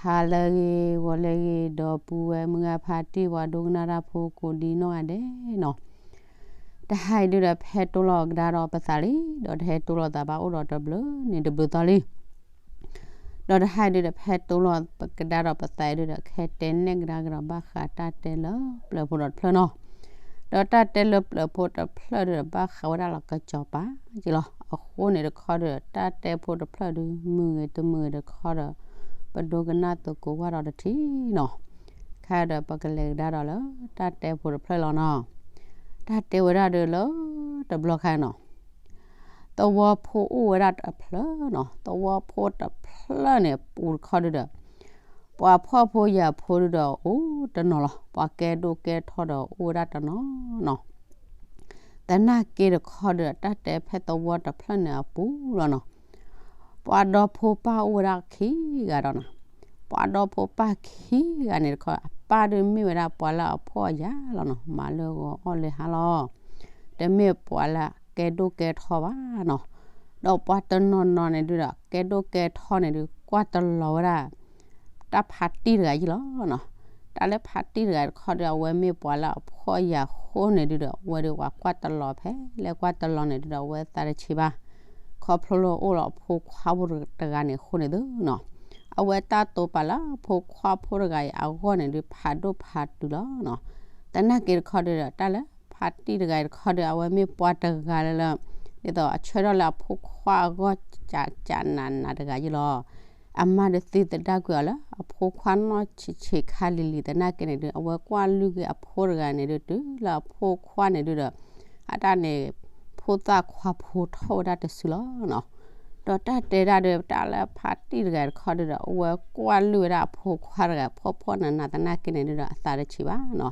ဟါလၢအဂ့ၤ ဂီၤလၢအဂ့ၤ ဒီပုၢ်ဝဲၢ်မုၢ်ဂၤဖါတံၢ် ပှၤဒိကနၣ်တၢ်ဖိကိးဒံနီၢ်ဂၤဒဲးနီၤ, တဟါအံၤဒုဒီး ပဟဲတိၢ်လီၤကဒါဒီးပသးလံ, ဒီးတဟဲတိၢ်လီၤသးဘၣ်အိၣ်ဒီးတဘျုးနံၤတဘျုးသီလံ. ဒီးတဟါအံၤဒုဒီး ပဟဲတိၢ်လီၤကဒါဒီးပသးအံၤဒုဒီး ကဟဲတဲနဲၣ်ကဒါကဒီးဘၣ်ဃးတၢ်တဲလၢပျၢၤဖိဒီးတဖျၢၣ်နီၤ. ဒီးတၢ်တဲလၢပျၢၤဖိတဖျၢၣ်ဒုဒီး ဘၣ်ဃးဝဲဒၣ်လီၤကစီၤပၤက့လီၤ. အဃိန့ၣ်တခီဒီး တၢ်တဲဖိတဖျၢၣ်ဒု မုာ်ဂ့ၤတမုာ်ဂ့ၤတခီဒီး ပဒိကနၣ်သကိးကွၢ်ဒီးတထံၣ်နီၤ. ခဲဒီးပကလဲၤကဒါဒီးလၢတၢ်တဲဖိတဖျၢၣ်လီၤနီၤ. တၢ်တဲဝဲဒၣ်ဒုလၢတဘျီခါနီၤ, သဝီဖိအိၣ်ဝဲဒၣ်တဖျၢၣ်နီၤ. သဝီဖိတဖျၢၣ်န့ၣ် ပူၤတခီဒုဒီး ပှၤဖှီၣ်ဖိယာ်ဖိဒုဒီး အိၣ်တနီၤလီၤ. ပှၤကဲဒိၣ်ကဲထီဒီးအိၣ်ဝဲဒၣ်တနီၤနီၤ. သနာ်က့တခီဒုဒီး တၢ်တဲဖဲသဝီတဖျၢၣ်န့ၣ်အပူၤလီၤနီၤ, ပှၤဒီဖိပၢ်အိၣ်ဝဲဒၣ်ခံဂၤဒီးနီၤ. ပှၤဒီဖိပၢ်ခံဂၤန့ၣ်တခီ အပၢ်ဒုမ့ၢ်ဝဲဒၣ်ပှၤလၢအဖှီၣ်အယာ်လီၤနီၤ, မၤလၢဂီၤအီၣ်လၢဟါလီၤ. တမ့ၢ်ပှၤလၢကဲဒိၣ်ကဲထီဘၣ်နီၤ. ဒီးပှၤတနီၤနီၤန့ၣ်ဒုဒီး ကဲဒိၣ်ကဲထီန့ၣ်ဒု ကွၢ်တလီၤဝဲဒၣ် တၢ်ဖါတံၢ်တဂၤယ့ၣ်လီၤနီၤ. တၢ်လၢဖါတံၢ်တဂၤတခီဒီး အဝဲမ့ၢ်ပှၤလၢအဖှီၣ်ယာ်အဃိန့ၣ်ဒုဒီး အဝဲဒုးပှၤကွၢ်တလီၤဖဲလဲၣ်ကွၢ်တလီၤန့ၣ်ဒုဒီး အဝဲသးတဆံးဘၣ်. ခီဖျိလၢအိၣ်လီၤအဖိခွါဖိတဂၤန့ၣ်အဃိန့ၣ်သုနီၤ. အဝဲတၢ်တိာ်ပာ်လၢအဖိခွါဖိတဂၤအံၤအဂီၢ်န့ၣ်ဒု ဖးဒိၣ်ဖးတုၤလီၤနီၤ. သနာ်က့တခီဒုဒီး တၢ်လၢဖါတံၢ်တဂၤအံၤတခီဒီး အဝဲမ့ၢ်ပှၤတဂၤလၢလၢ ဒ်သိးအဆၢထၢၣ်လၢအဖိခွါအဂီၢ် ကးကးနးနးတဂၤယ့ၣ်လီၤ. အမါဒုးသံသဒၣ်ကွံာ်အီၤလၢအဖိခွါနီၢ်ဆံးဆံးခါလံၤလံၤ သနာ်က့န့ၣ်ဒု အဝဲကွၢ်လုၢ်က့ၤအဖိတဂၤန့ၣ်ဒု တုၤလၢအဖိခွါန့ၣ်ဒုဒီး အတၢ်န့ၣ် ဖိသၣ်ခွါဖိထီၣ်ဝဲဒၣ်တစုလီၤနီၤ. ဒီးတၢ်တဲဒၣ်ဒု တၢ်လၢဖါတံၢ်တဂၤတခီဒုဒီး အဝဲကွၢ်လုၢ်ဝဲဒၣ်အဖိခွါတဂၤ ဖှီၣ်ဖှီၣ်နးနးသနာ်က့န့ၣ်ဒုဒီး အသးတဆံးဘၣ်နီၤ.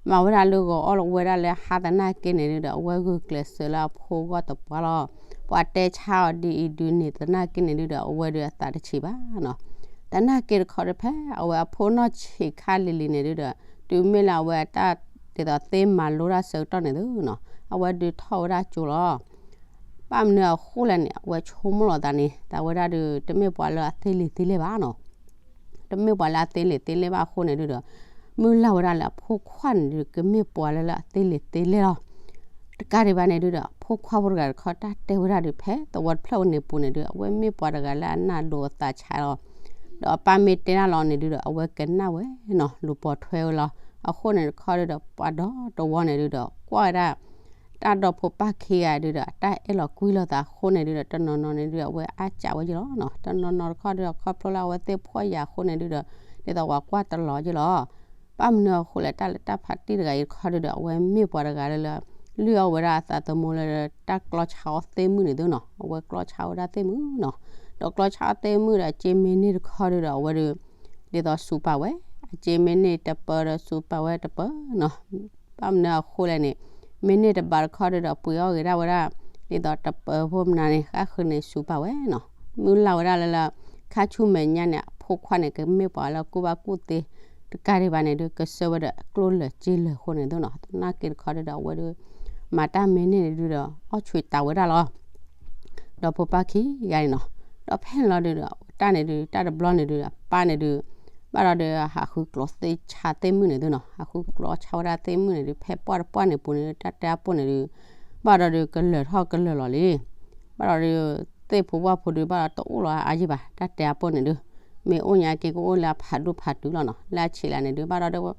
မၤဝဲဒၣ်လၢဂီၤအီၣ်လီၤဝဲဒၣ်လၢဟါသနာ်က့န့ၣ်ဒုဒီး အဝဲဂုာ်ကျဲးစၢးလၢအဖိဂီၢ်တပှၢ်လီၤ. ပှၤတဲဆါအီၤဒ်အံၤဒ်န့ၣ်သနာ်က့န့ၣ်ဒုဒီး အဝဲဒုးအသးတဆံးဘၣ်နီၤ. သနာ်က့တခီဒု ဖဲအဝဲအဖိနီၢ်ဆံးခါလံၤလံၤန့ၣ်ဒုဒီး တုၤမ့ၢ်လၢအဝဲအတၢ် ဒ်သိးသ့မၤလိတၢ်ဆၢကတီၢ်န့ၣ်သုနီၤ အဝဲဒုးထီၣ်ဝဲဒၣ်ကၠိလီၤ. ဘၣ်မနုၤအဃိလဲၣ်န့ၣ် အဝဲဆိကမိၣ်လီၤသးန့ၣ် သးဝဲဒၣ်ဒု တမ့ၢ်ပှၤလၢအသ့လံာ်သ့လဲၢ်ဘၣ်နီၤ. တမ့ၢ်ပှၤလၢအသ့လံာ်သ့လဲၢ်ဘၣ်အဃိန့ၣ်ဒုဒီး မုၢ်လၢ်ဝဲဒၣ်လၢအဖိခွါန့ၣ်ဒု ကမ့ၢ်ပှၤလၢလၢအသ့လံာ်သ့လဲၢ်လီၤ. တကးဒံးဘၣ်န့ၣ်ဒုဒီး ဖိခွါဖိတဂၤတခီ တၢ်တဲဝဲဒၣ်ဒု ဖဲသဝီတဖျၢၣ်ဝဲန့ၣ်ပူၤန့ၣ်ဒု အဝဲမ့ၢ်ပှၤတဂၤလၢအနၢ်လိၤအသးဆါလီၤ. ဒီးအပၢ်မ့ၢ်တဲဒၣ်လီၤန့ၣ်ဒုဒီး အဝဲကနၣ်ဝဲနီၤ လူၤပိာ်ထွဲဝဲလီၤ. အဃိန့ၣ်တခီဒုဒီး ပှၤဒီတဝီန့ၣ်ဒုဒီး ကွၢ်ဝဲဒၣ် တၢ်ဒီဖိပၢ်ခံဂၤဒုဒီး အတၢ်အဲၣ်လီၤကွံလီၤသးအဃိန့ၣ်ဒုဒီး တနီၤနီၤန့ၣ်ဒုဒီး အဝဲအါကးဝဲယ့ၣ်လီၤနီၤ. တနီၤနီၤတခီဒုဒီး ခီဖျိလၢအဝဲသ့ၣ်ဖှီၣ်ယာ်အဃိန့ၣ်ဒုဒီး ဒ်သိးပှၤကွၢ်တလီၤယ့ၣ်လီၤ. ဘၣ်မနုၤအဃိလဲၣ် တၢ်လၢတၢ်ဖါတံၢ်တဂၤအံၤတခီဒုဒီး အဝဲမ့ၢ်ပှၤတဂၤလၢလၢ လုၢ်အီၣ်ဝဲဒၣ်အသးသမူလၢ တၢ်ကျီဆါအီၣ်သ့ၣ်မုၣ်န့ၣ်သုနီၤ. အဝဲကျီဆါအီၣ်သ့ၣ်မုၣ်နီၤ. ဒီးကျီဆါအီၣ်သ့ၣ်မုၣ်ဒီး အစ့မ့ၢ်န့ၢ်တခီဒုဒီး အဝဲဒုး ဒ်သိးစူးပာ်ဝဲ အစ့မ့ၢ်န့ၢ်တပၢဒီးစူးပာ်ဝဲတပၢနီၤ. ဘၣ်မနုၤအဃိလဲၣ်န့ၣ် မ့ၢ်န့ၢ်တဘၣ်တခီဒုဒီး ပှ့ၤအီၣ်ဂ့ၤဒၣ်ဝဲဒၣ် ဒ်သိးတပၢဖိမနုၤန့ၣ် ဃၣ်ဃုာ်န့ၣ်စူးပာ်ဝဲနီၤ. မုၢ်လၢ်ဝဲဒၣ်လၢလၢ ခါဆူမဲာ်ညါန့ၣ် အဖိခွါန့ၣ် ကမ့ၢ်ပှၤလၢကူၣ်ဘၣ်ကူၣ်သ့ တကးဒံးဘၣ်န့ၣ်ဒု ကစၢၢ်ဝဲဒီးကျိၣ်လၢာ်စ့လၢာ်အဃိန့ၣ်သုနီၤ. သနာ်က့တခီဒုဒီး အဝဲဒုး မၤတၢ်မ့ၢ်န့ၢ်န့ၣ်ဒုဒီး အီၣ်ဆူးတးဝဲဒၣ်လီၤ. ဒီဖိပၢ်ခံဂၤန့ၣ်နီၤ. ဒီးဖဲန့ၣ်လီၤဒုဒီး တၢ်န့ၣ်ဒု တၢ်တဘျီန့ၣ်ဒုဒီး ပၢ်န့ၣ်ဒု ဘၣ်ဒီးဒုး ဟးဃုကျီသ့ၣ်ဆါသ့ၣ်မုၣ်န့ၣ်သုနီၤ. ဟးဃုကျီဆါဝဲဒၣ်သ့ၣ်မုၣ်န့ၣ်ဒု ဖဲပှၢ်တပှၢ်န့ၣ်ပူၤန့ၣ်ဒု တၢ်တဲအပိၢ်န့ၣ်ဒု ဘၣ်ဒီးဒုးကလၢာ်ထီၣ်ကလၢာ်လီၤလံ. ဘၣ်ဒီးဒုး သ့ၣ်ဖိဝၣ်ဖိဒု ဘၣ်ဒီးတအိၣ်လီၤအါယံာ်ဘၣ် တၢ်တဲအပိၢ်န့ၣ်ဒု မ့ၢ်အိၣ်ညါက့ၤကအိၣ်လၢအဖးဒိၣ်ဖးတုၤလီၤနီၤ. လၢအဆံးလၢန့ၣ်ဒု ဘၣ်ဒီးဒုး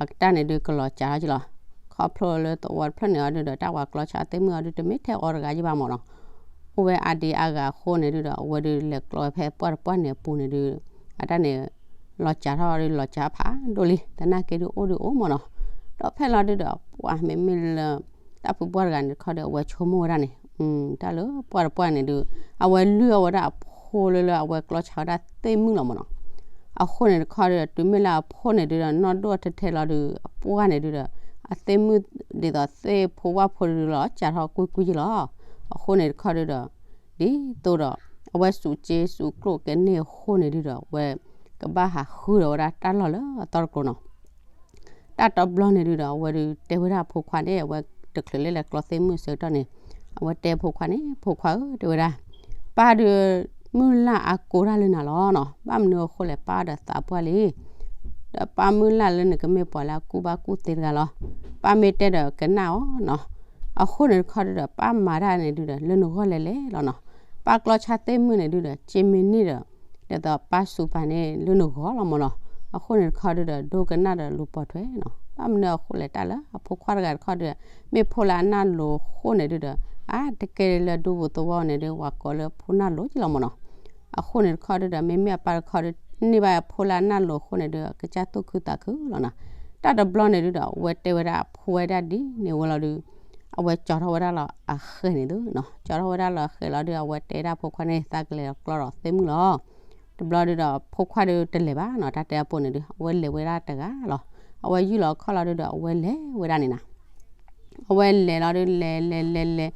အကတၢ်န့ၣ်ဒုးကလီၤစှၤထီၣ်က့ၤလီၤ. ခီဖျိလၢသဝီတဖျၢၣ်န့ၣ်အီၤဒုဒီး တၢ်ပှၤကျီဆါသ့ၣ်မုၣ်အီၤဒု တမ့ၢ်ထဲအီၤတဂၤယံာ်ဘၣ်မၢ်နီၤ. အိၣ်ဝဲအါဒံအါဂၤအဃိန့ၣ်ဒုဒီး အဝဲဒုးလဲၤကျီဝဲဖဲပှၢ်တပှၢ်န့ၣ်အပူၤန့ၣ်ဒု အတၢ်န့ၣ် လီၤစှၤထီၣ်ဒုးလီၤစှၤဖးဒိၣ်လံ. သနာ်က့ဒုးအိၣ်ဒုးအိၣ်မၢ်နီၤ. ဒီးဖဲလီၤဒုဒီး ပှၤမ့မ့ၢ်လၢ တၢ်ဖုပှၢ်တဂၤန့ၣ်တခီဒီး အဝဲဆိကမိၣ်ဝဲဒၣ်န့ၣ် တၢ်လၢပှၢ်တပှၢ်န့ၣ်ဒုး အဝဲလုၢ်အီၣ်ဝဲဒၣ်အဖိလၢလၢအဝဲကျီဆါဝဲဒၣ်သ့ၣ်မုၣ်လီၤမၢ်နီၤ. အဃိန့ၣ်တခီဒီး တုၤမ့ၢ်လၢအဖိန့ၣ်ဒုဒီး နီၢ်ဒိၣ်ထဲထဲလီၤဒုး အပှၢ်န့ၣ်ဒုဒီး အသ့ၣ်မုၣ်ဒ်သိးသ့ၣ်ဖိဝၣ်ဖိဒုလီၤစှၤထီၣ်ကွံာ်ကွံာ်ယ့ၣ်လီၤ. အဃိန့ၣ်တခီဒုဒီး ဒ်သိးဒီး အဝဲစူးစ့စူးကျိၣ်ကဲန့ၢ်အဃိန့ၣ်ဒုဒီး အဝဲကဘၣ်ဟးဃုဒီးဝဲဒၣ်တၢ်လီၢ်လၢအသီတကျိၤနီၤ. တၢ်တဘျီန့ၣ်ဒုဒီး အဝဲဒုးတဲဝဲဒၣ်အဖိခွါန့ၣ် အဝဲတချုးလၢလဲၤကျီသ့ၣ်မုၣ်အဆၢကတီၢ်န့ၣ် အဝဲတဲအဖိခွါန့ၣ် ဖိခွါဧၢ တဲဝဲဒၣ် ပၢ်ဒုး မုၢ်လၢ်အါကိးတၢ်လၢနၤလီၤနီၤ. ဘၣ်မနုၤအဃိလဲၣ် ပၢ်ဒီးသးပှၢ်လံ ဒီးပၢ်မုၢ်လၢ်လၢနကမ့ၢ်ပှၤလၢအကူၣ်ဘၣ်ကူၣ်သ့တဂၤလီၤ. ပၢ်မ့ၢ်တဲဒီးကနၣ်အီၤနီၤ. အဃိန့ၣ်တခီဒုဒီး ပၢ်မၤတၢ်န့ၣ်ဒုဒီး လၢနဂီၢ်လဲၤလဲၤလီၤနီၤ. ပၢ်ကျီဆါသ့ၣ်မုၢ်န့ၣ်ဒုဒီး က့မ့ၢ်န့ၢ်ဒီး ဒ်သိးပၢ်စူးပာ်န့ၣ်လၢနဂီၢ်လီၤမၢ်နီၤ. အဃိန့ၣ်တခီဒုဒီး ဒိကနၣ်ဒီးလူၤပိာ်ထွဲနီၤ. ဘၣ်မနုၤအဃိလဲၣ် တၢ်လၢအဖိခွါတဂၤတခီဒုဒီး မ့ၢ်ဖိလၢအနၢ်လိၤအဃိန့ၣ်ဒုဒီး အါတကဲလၢဒူပူၤသဝီန့ၣ်ဒု ပှၤကိးလၢဖိနၢ်လိၤက့လီၤမၢ်နီၤ. အဃိန့ၣ်တခီဒုဒီး မ့မ့ၢ်အပၢ်တခီဒု န့ၢ်ဘၣ်ဖိလၢအနၢ်လိၤအဃိန့ၣ်ဒု ကစၢ်သူၣ်ခုသးခုလီၤနီၤ. တၢ်တဘျီန့ၣ်ဒုဒီး အဝဲတဲဝဲဒၣ်အဖိဝဲဒၣ်ဒ်န့ၣ်ဝဲလီၤဒု အဝဲကၠီထီၣ်ဝဲဒၣ်လီၤအဃဲၤန့ၣ်သုနီၤ. ကၠီထီၣ်ဝဲဒၣ်လီၤအဃဲၤလီၤဒု အဝဲတဲဒၣ်ဖိခွါန့ၣ် သးကလဲၤကျီဒီးသ့ၣ်မုၢ်လီၤ. တဘျီဒုဒီး ဖိခွါဒုတလဲၤဘၣ်နီၤ. တၢ်တဲအပိၢ်န့ၣ်ဒု အဝဲလဲၤဝဲဒၣ်တဂၤလီၤ. အဝဲယူၢ်လီၤခီၣ်လီၤဒုဒီး အဝဲလဲၤဝဲဒၣ်န့ၣ်နီၤ. အဝဲလဲၤလီၤဒု လဲၤလဲၤလဲၤလဲၤ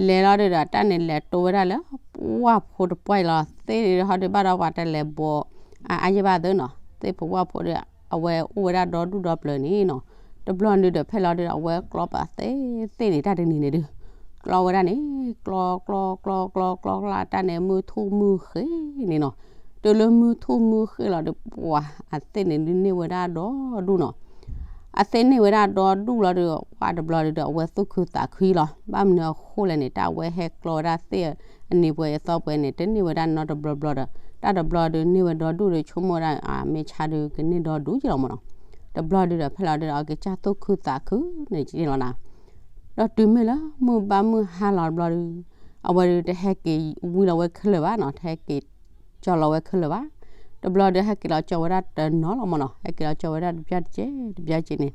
လဲၤလီၤဒုဒီး တၢ်န့ၣ်လဲၤတိဝဲဒၣ်လၢ ဝၣ်ဖိတပှၢ်အံၤလီၤ. သ့ၣ်ဟီဒုဘၣ်ဒီးပှၤတလဲၤဘိး အါအါယဲၢ်ဘၣ်သုနီၤ. သ့ၣ်ဖိဝၣ်ဖိဒု အဝဲအိၣ်ဝဲဒၣ်ဒီဒူၣ်ဒီပျၢၤန့ၣ်နီၤ. တဘျီဒုဒီး ဖဲလီၤဒုဒီး အဝဲကျီပာ်သ့ၣ်သ့ၣ်န့ၣ် တၢ်တနံၤန့ၣ်ဒု ကျီဝဲဒၣ်န့ၣ် ကျီကျီကျီကျီကျီကျီ တၢ်န့ၣ်မုၢ်ထူၣ်မုၢ်ဃ့န့ၣ်နီၤ. တုၤလၢမုၢ်ထူၣ်မုၢ်ဃ့လီၤဒု ပှၤအသ့ၣ်န့ၣ်ဒု န့ၢ်ဝဲဒၣ်ဒီဒူၣ်နီၤ. အသ့ၣ်န့ၢ်ဝဲဒၣ်ဒီဒူၣ်လီၤဒု ဝၣ်တဘျီဒုဒီး အဝဲသူၣ်ခုသးခုလီၤ. ဘၣ်မနုၤအဃိလဲၣ်န့ၣ် တၢ်အဝဲဟဲကျီဝဲဒၣ်သ့ၣ်အနံၤပှဲၤအသီပှဲၤန့ၣ် တန့ၢ်ဝဲဒၣ်နီတဘျီဘျီဒီး တၢ်တဘျီဒုန့ၢ်ဝဲဒီဒူၣ်ဒု ဆိကမိၣ်ဝဲဒၣ် မ့ၢ်ဆါဒုကန့ၢ်ဒီဒူၣ်က့လီၤမၢ်နီၤ. တဘျီဒုဒီး ဖဲလီၤဒုဒီး အကစၢ်သူၣ်ခုသးခုန့ၣ်က့လီၤနီၤ. ဒီးတုၤမ့ၢ်လၢမုၢ်ဘၣ်မုၢ်ဟါလီၤတဘျီဒု အဝဲဒုတဟဲက့ၤဝံလီၤဝဲခဲလၢာ်ဘၣ်နီၤ, တဟဲက့ၤကၠီလီၤဝဲခဲလၢာ်ဘၣ်. တဘျီဒုဟဲက့ၤလီၤကၠီဝဲဒၣ်တနီၤလီၤမၢ်နီၤ, ဟဲက့ၤလီၤကၠီဝဲဒၣ်တဘျီတက့ၢ် တဘျီတက့ၢ်န့ၣ်.